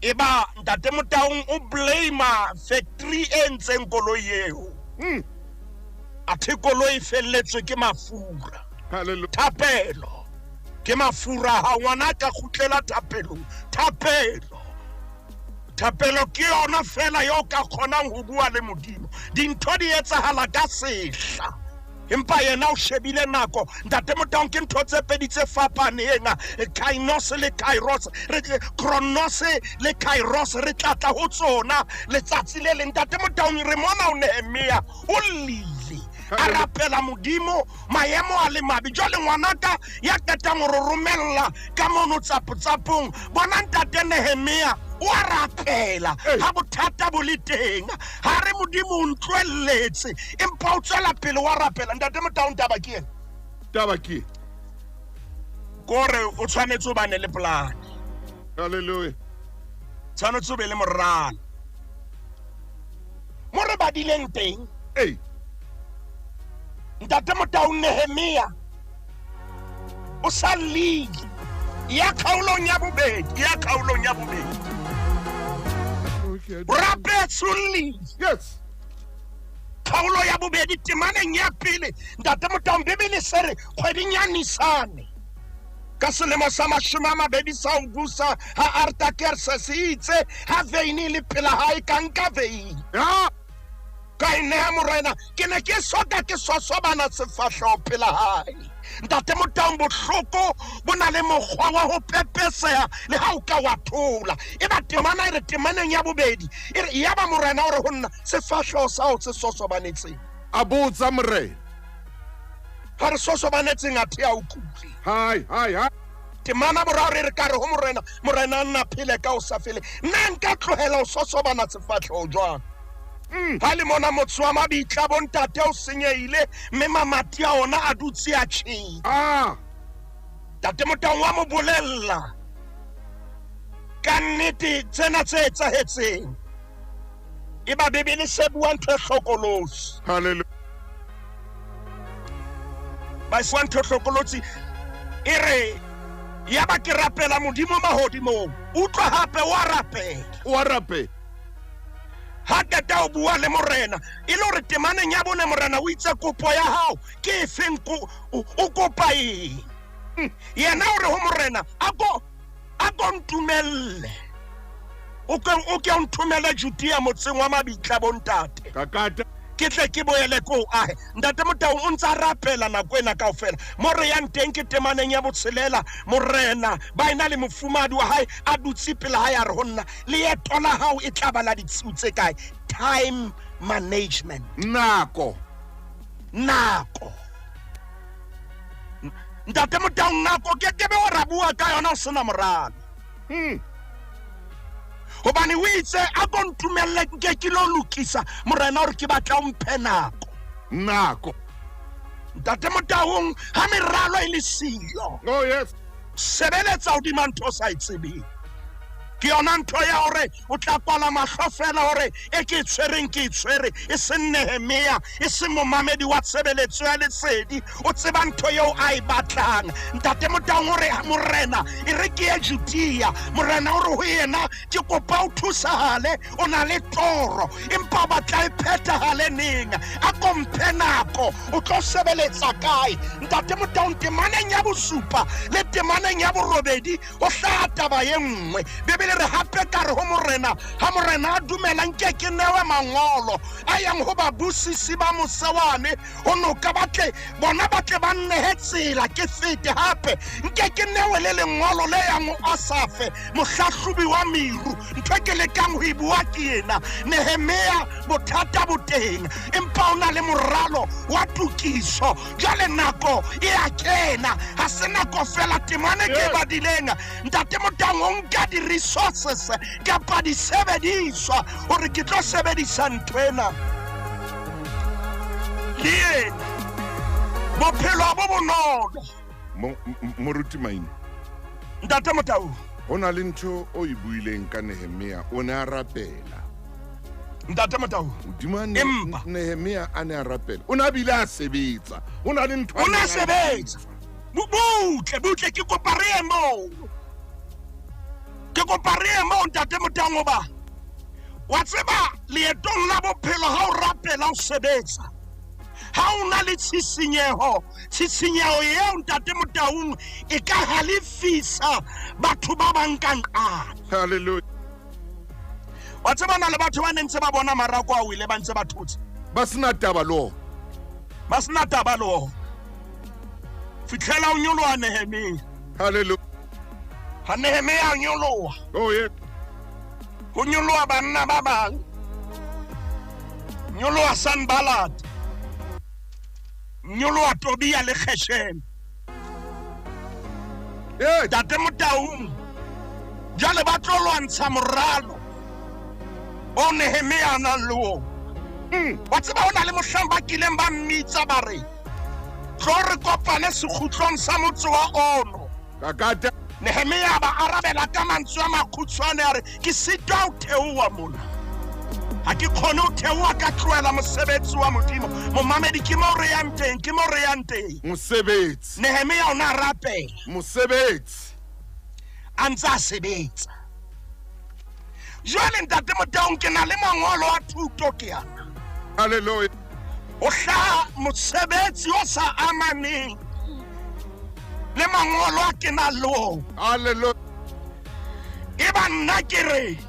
Eba Ntate Motaung o blame factory e entseng koloi eo. Athe koloi e felletswe ke mafura. Hallelujah. Thapelo ke mafura ha ngwana ka kgutlela thapelong. Thapelo. Thapelo ke yona fela yo ka kgonang ho bua le Modimo. Dintho di etsahala ka sehla, empa yena o shebile nako. Ntate Motaung, ke ntho tse pedi tse fapaneng, kainos le kairos, re chronos le kairos, re tla tla ho tsona letsatsi le leng. Ntate Motaung, re mona o Nehemia o llile, a rapela Modimo, maemo a le mabe. Jwale ngwanaka ya qetang ho re romella ka mono tsapotsapong, bona ntate Nehemia o a rapela ha bothata bo le teng, ha re Modimo o ntlohelletse, empa o tswela pele wa rapela. Ntate Motaung, taba ke ena. Taba ke kore o tshwanetse o bane le plan. Hallelujah. Tshwanetse o be le moralo mo re badileng teng. Ei. Ntate Motaung, Nehemia o sa llile ya kgaolong ya bobedi, ya kgaolong ya bobedi. Okay. O rapetse, o llile. Yes. Kgaolo ya bobedi temaneng ya pele, Ntate Motaung, Bebele se re kgweding ya Nisane ka selemo sa 20 sa ho busa ha Artaxerxes, itse ha veine e le pela hae, ka nka veine Ya. ka e neha morena. Ke ne ke soka ke sosobana sefahleho pela hae. Ntate Motaung, bohloko bo na le mokgwa wa ho pepeseha le ha o ka wa thola. E ba temana e re temaneng ya bobedi e re, yaba morena o re ho nna, sefahleho sa hao se sosobanetseng? A botsa morena. Ga re sosobanetseng a the a o kule. Hai, hai, hai. Temana boraro e re ka re ho morena, morena a nna phele ka o sa fele. Nna nka tlohela ho sosobana sefatlhego jwang? Ha le mona motse wa mabitla bontate o senyehile, mme mamati a ona a dutse a tjhele. Tate Motaung wa mo bolella ka nnete tsena tse etsahetseng. E ba Bibele se bua ntho e hlokolosi. Hallelujah. Ba bua ntho e hlokolosi. E re ya ba ke rapela Modimo mahodimong. Utlwa hape wa rapela. Wa rapela. Ha qeta ho bua le morena, e le hore temaneng ya bone morena o itse kopo ya hao ke efeng, o kopa eng? Yena o re ho morena, a ko ntumelle. O ke o nthomele Judea motseng wa mabitla bontate. Kakata. Ke tle ke boele ko ahe. Ntate Motaung o ntsa rapela nako ena kaofela. Mo re yang teng ke temaneng ya botshelela, morena ba ena le mofumadi wa hae a dutse pele hae a re ho nna, leeto la hao e tla ba la ditshiu tse kae? Time management. Nako. Nako. Ntate Motaung, nako ke ke be o ra bua ka yona o sena moralo. Hobane o itse a ko ntumelle nke ke lo lokisa morena hore ke batla o mphe nako. Nako. Ntate Motaung, ha meralo e le siyo. Oh yes. Sebeletsa hodima ntho o sa e tsebeng. Ke yona ntho ya hore o tla kwala mahlo fela hore e ke e tshwereng ke e tshwere, e seng Nehemia, e seng momamedi wa tshebeletso ya lesedi, o tseba ntho eo a e batlang. Ntate Motaung o re morena e re ke ye Judea, morena o re ho yena ke kopa o thusahale, o na le toro empa o batla e phethahale neng? A ko mphe nako, o tlo sebeletsa kae? Ntate Motaung, temaneng ya bosupa le temaneng ya borobedi o hlaha taba e nngwe. Bibele re hape ka re ho morena, ha morena a dumela nke ke newe mangolo a yang ho babusisi ba mose wane, ho noka ba tle bona ba tle ba nnehe tsela ke fete. Hape nke ke newe le lengolo le yang ho Asafe mohlahlobi wa meru. Ntho e ke lekang ho e bua ke ena, Nehemia bothata bo teng, empa o na le moralo wa tokiso. Jwale nako e a kena, ha se nako fela temane ke badileng. Ntate Motaung, o nka di-resources kapa disebediswa hore ke tlo sebedisa ntho ena. Le ena bophelo bo bonolo. Moruti Maine. Ntate Motaung, ho na le ntho o e buileng ka Nehemia, o ne a rapela. Ntate Motaung, Modimo Nehemia a ne a rapela, o ne a bile a sebetsa. O na le ntho o ne a sebetsa. Butle, butle, ke kopa re ye moo. Ke kopa re ye moo, Ntate Motaung, hoba wa tseba leetong la bophelo ha o rapela o sebetsa, ha o na le tshisinyeho, tshisinyeho eo Ntate Motaung e ka halefisa batho ba bang ka nqane. Hallelujah. Wa tseba na le batho ba neng ntse ba bona marako a wele ba ntse ba thotse, ba sena taba le ona, ba sena taba le ona. Fitlhela o nyoloha Nehemia. Hallelujah. Ha Nehemia a nyoloha, oh yeah, ho nyoloha banna ba bang, nyoloha Sanballat, nyoloha Tobia le Geshem. Ntate Motaung, jwale ba tlo lwantsha moralo o Nehemia a nang le ona. Wa tseba ho na le mohlang ba kileng ba mmitsa ba re tlo re kopane sekgutlong sa motse wa ono. Kakata. Nehemia ba arabela ka mantswe a makgutshwane a re ke sitwa ho theoha mona, ha ke kgone ho theoha ka tlohela mosebetsi wa Modimo. Momamedi, ke mo re yang teng, ke mo re yang teng. Mosebetsi. Nehemia o na rapela. Mosebetsi. A ntse a sebetsa. Jwale Ntate Motaung, ke na le mangolo a thuto ke ana. Hallelujah. O hlaha mosebetsi o sa amaneng le mangolo a ke nang le ona. Hallelujah. E ba nna ke re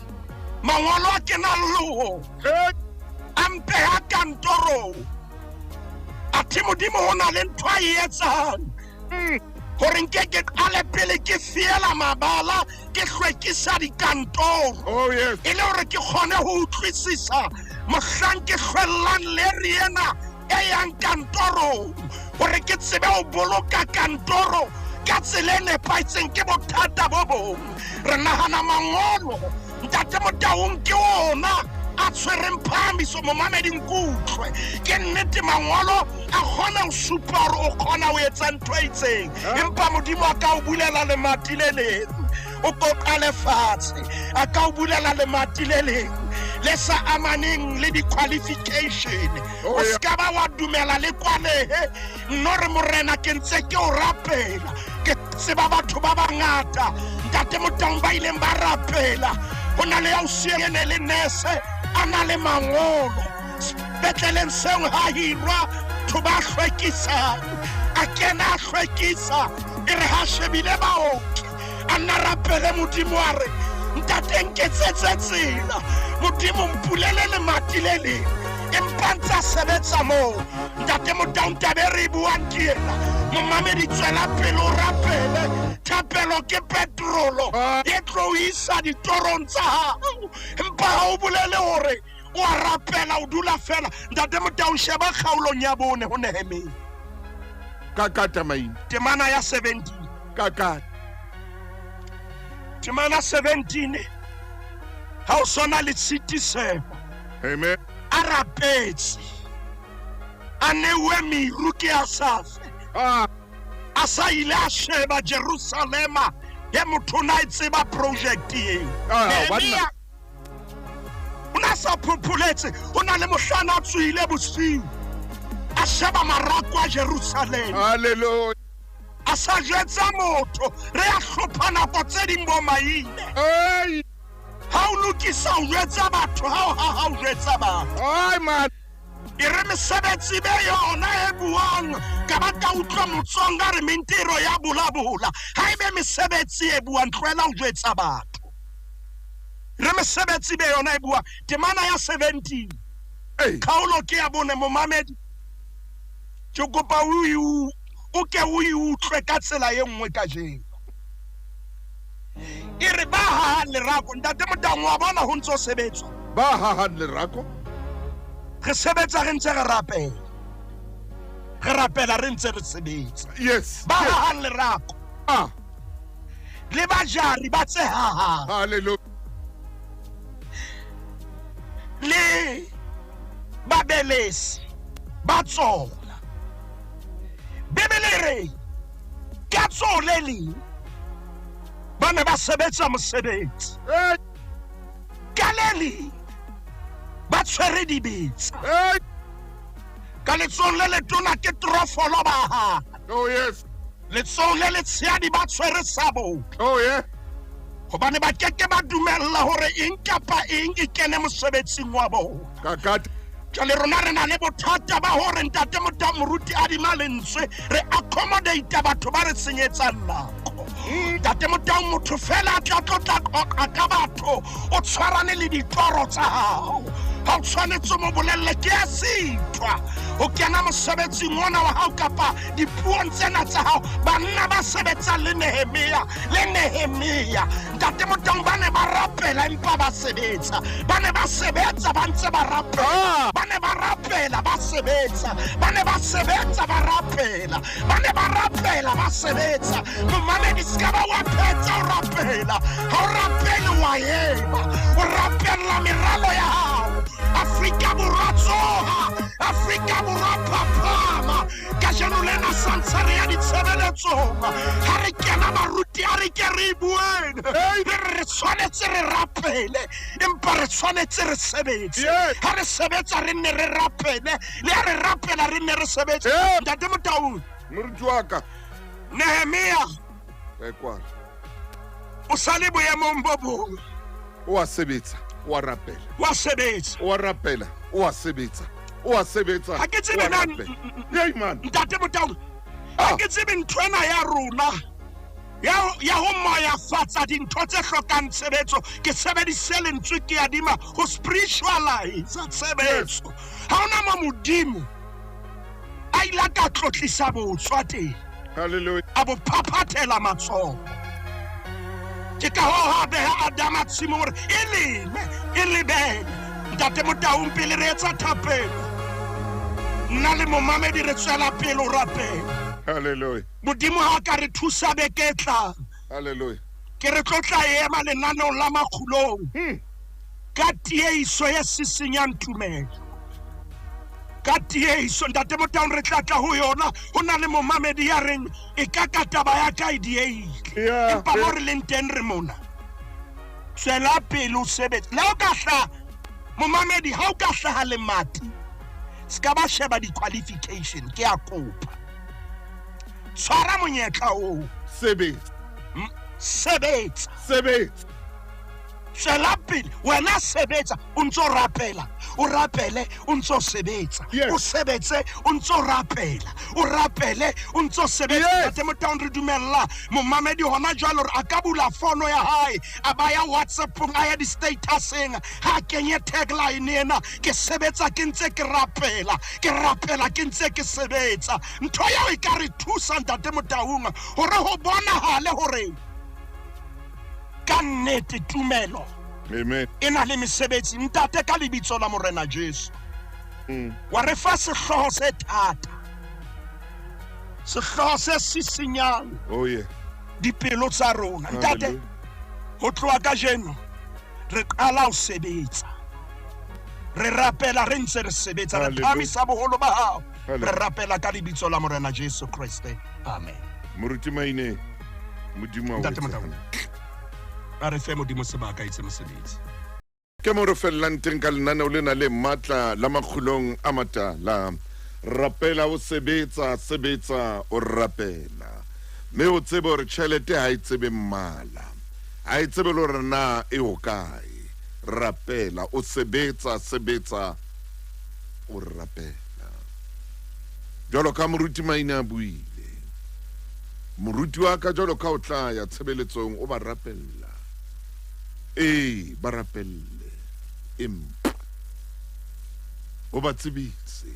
mangolo a ke nang le ona a mpeha kantorong. Athe Modimo ho na le ntho a e etsang hore nke ke qale pele ke fiela mabala, ke hlwekisa dikantoro. Oh yes. E le hore ke kgone ho utlwisisa mohlang ke hlwellang leri ena e yang kantorong hore ke tsebe ho boloka kantoro ka tsela e nepahetseng ke bothata bo bong. Re nahana mangolo Ntate Motaung ke ona a tshwereng phahamiso momamedi nkutlwe ke nnete mangolo a kgona ho supa hore o kgona ho etsa ntho e itseng empa modimo a ka o bulela lemati le leng o ko qale fatshe a ka o bulela lemati le leng le sa amaneng le di-qualification Oh, o yeah. se ka ba wa dumela le kwalehe nno re morena ke ntse ke o rapela ke tseba batho ba bangata ntate Motaung ba ileng ba rapela ho na le ya o siene le nurse a na le mangolo sepetleleng seo ha hirwa batho ba hlwekisang a kena a hlwekisa e re ha shebile baoki a nna rapele modimo a re ntate nketsetse tsela modimo mpulele lemati le leng empa ntse a sebetsa moo ntate Motaung taba e re e buang ke ena momamedi tswela pele o rapele thapelo ke petrolo e tlo o isa ditorong tsa hao empa ha o bolele hore o a rapela o dula fela ntate Motaung sheba kgaolong ya bone ho Nehemia Ka kata maine. Temana ya 17 Ka kata. Temana 17 ha o sona le tshitisego Amen. A rapetse a neuwe meru ke Asafe Ah, a sa ile a sheba Jerusalema ye motho o na e tseba project eo Ah, Nehemia o na sa phopholetse o na le mohlana a tsohile bosiu a sheba marako a Jerusalema hallelujah. A sa jwetsa motho re a hlopha nako tse ding bo maine Hey, ha o lokisa o jwetsa batho ha o haha o jwetsa batho ay man. E re mesebetsi be yona e buang ka ba ka utlwa Motsonga re mentiro ya bolabola ha ebe mesebetsi e buang tlohela ho jwetsa batho re mesebetsi be yona e buang temana ya 17 Hey, kgaolo ke ya bone momamedi ke kopa o e o ke o e utlwe ka tsela e nngwe kajeno e re ba hahang lerako ntate Motaung wa bona ho ntso sebetswa ba hahang lerako. Re sebetsa re ntse re rapela re rapela re ntse re sebetsa Yes. ba Yes. hahang lerako Ah, le bajari ba tse hahang hallelujah. Le babelesi ba tsona bibele e re ka tsoho le leng ba ne ba sebetsa mosebetsi Hey, ka le leng ba tshwere dibetsa hey. Ka letsohong le letona ke trofolo ba haha Oh yes. letsohong le letshehadi ba tshwere sabole Oh yeah. hobane ba keke ba dumella hore eng kapa eng e kene mosebetsing wa bona Ka kata. Jwale rona re na le bothata ba hore ntate Motho moruti adima lentswe re accommodate batho ba re senyetsang nako ntate Motau motho fela a tla tlotla qoqa ka batho o tshwarane le ditoro tsa hao ha o tshwanetse o mo bolelle ke a sitwa ho kena mosebetsing ona wa hao kapa dipuong tsena tsa hao banna ba sebetsang le Nehemia le Nehemia ntate Motaung ba ne ba rapela empa ba sebetsa ba ne ba sebetsa ba ntse ba rapela ba ne ba rapela ba sebetsa ba ne ba sebetsa ba rapela ba ne ba rapela ba sebetsa momamedi se ka ba wa phetsa o rapela ha o rapele wa ema o rapella meralo ya hao Afrika Borwa tsoha Afrika Borwa phaphama kajeno lena santse re ya ditshebeletsong ha re kena baruti a re ke re e bueng re re re tshwanetse re rapele empa re tshwanetse re sebetse Yes. ha re sebetsa re nne re rapele le ha re rapela re nne re sebetse Yes. ntate Motaung Moruti wa ka. Nehemia Ka kwala. o sa le boemong bo bong O a sebetsa, o a rapela. wa sebetsa O a rapela, o a sebetsa. O a sebetsa. Ha ke tsebe o a na- rapela. Hey man. Ntate Motaung ha Ah. ke tsebe nthwena ya rona ya ya ho moyafatsa dintho tse hlokang tshebetso ke sebedise lentswe ke adima ho spiritualize tshebetso ha hona mo modimo a ile a ka tlotlisa botswa teng Hallelujah. A bo phaphathela matsoho ke ka hoo ha beha Adama tshimong hore e leme e lebele ntate Motaung pele re etsa thapelo Nna le momamedi re tswela pele ho rapela. Hallelujah. Modimo ha ka re thusa beke e tlang. Hallelujah. Ke re tlo tla ema lenaneong la Makgulong ka tieiso e sisinyang tumelo. Ka tieiso Ntate Motaung re tla tla ho yona. Ho na le momamedi ya reng e ka ka taba ya ka e dieile. Empa mo re leng teng re mona. Tswela pele o sebetse. Le ha o ka hlaha momamedi, ha o ka hlaha lemati, se ka ba sheba di-qualification, ke a kopa. Tshwara monyetla oo. Sebetsa. Sebetsa. Sebetsa. Tswela pele wena sebetsa, o ntso rapela, o rapele, o ntso sebetsa. Yes. O sebetse, o ntso rapela, o rapele, o ntso sebetsa. Yes. Ntate Motaung re dumella momamedi hona jwale hore a ka bula fono ya hae, a ba ya WhatsAppong, a ya di-statuseng, ha a kenye tagline ena, ke sebetsa ke ntse ke rapela, ke rapela ke ntse ke sebetsa. Ntho eo e ka re thusa Ntate Motaung hore ho bonahale hore ka nnete tumelo Amen. e na le mesebetsi. Ntate, ka lebitso la Morena Jesu, wa re fa sehlooho se thata, sehlooho se sisinyang Oh yeah. dipelo tsa rona. Ntate, Hallelujah. ho tloha kajeno re qala ho sebetsa, re rapela re ntse re sebetsa, re Hallelujah. phahamisa boholo ba hao, re Hallelujah. rapela ka lebitso la Morena Jesu Kreste. Amen. Moruti Maine, Modimo a o Ntate etse Motaung. hantle. A re fe Modimo sebaka etse mosebetsi. Ke mo re fellang teng ka lenaneo lena le matla la Makgulong a Matala. Rapela o sebetsa, sebetsa o rapela. Mme o tsebe hore tjhelete ha e tsebe mmala. Ha e tsebe le hore na e ho kae. Rapela o sebetsa, sebetsa o rapela. Jwalo ka Moruti Maine a buile. Moruti wa ka jwalo ka o tla ya tshebeletsong o ba rapella. Ee, ba rapelle. Empa o ba tsebise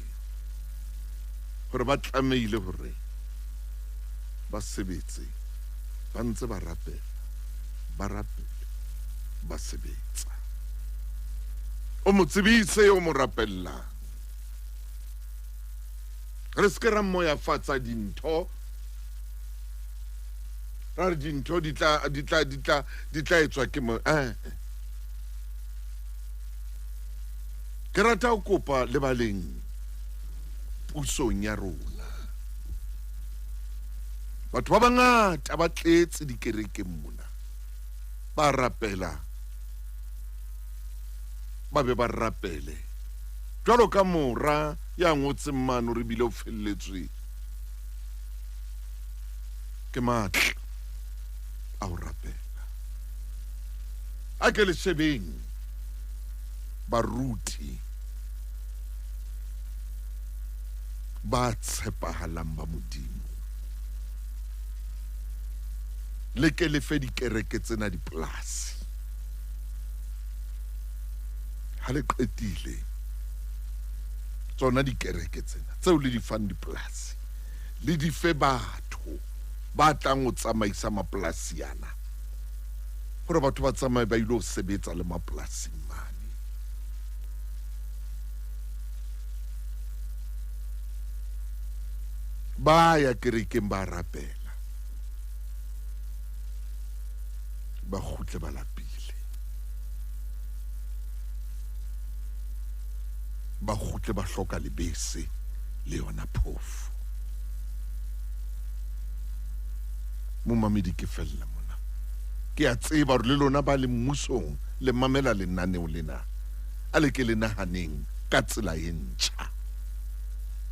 hore ba tlamehile hore ba sebetse, ba ntse ba rapela, ba rapele, ba sebetsa. O mo tsebise o mo rapellang. Re se ke ra moyafatsa dintho, ra re dintho di tla di tla di tla di tla etswa ke mo Ke rata ho kopa le baleng pusong ya rona. Batho ba bangata ba tletse dikerekeng mona, ba rapela, ba be ba rapele jwalo ka mora ya ngotseng mane hore ebile o felletswe ke matla a ho rapela. A ke le shebeng baruti ba tshepahalang ba Modimo, le ke le fe dikereke tsena dipolasi. Ha le qetile tsona dikereke tsena tseo le di fang dipolasi, le di fe batho ba tlang ho tsamaisa mapolasi ana, hore batho ba tsamaye ba ilo sebetsa le mapolasing mane. Ba ya kerekeng ba rapela, ba kgutle ba lapile, ba kgutle ba hloka lebese le yona phofo. Momamedi ke fella mona. Ke a tseba hore le lona ba le mmusong le mamela lenaneo lena. A le ke le nahaneng ka tsela e ntjha.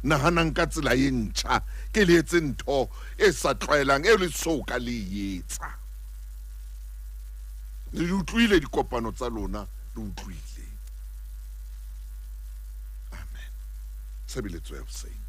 Nahanang ka tsela e ntjha, ke le etse ntho e sa tlwaelang e le so ka le e etsa. Le utlwile dikopano tsa lona, le utlwile. Amen. Tshebeletso ya hoseng.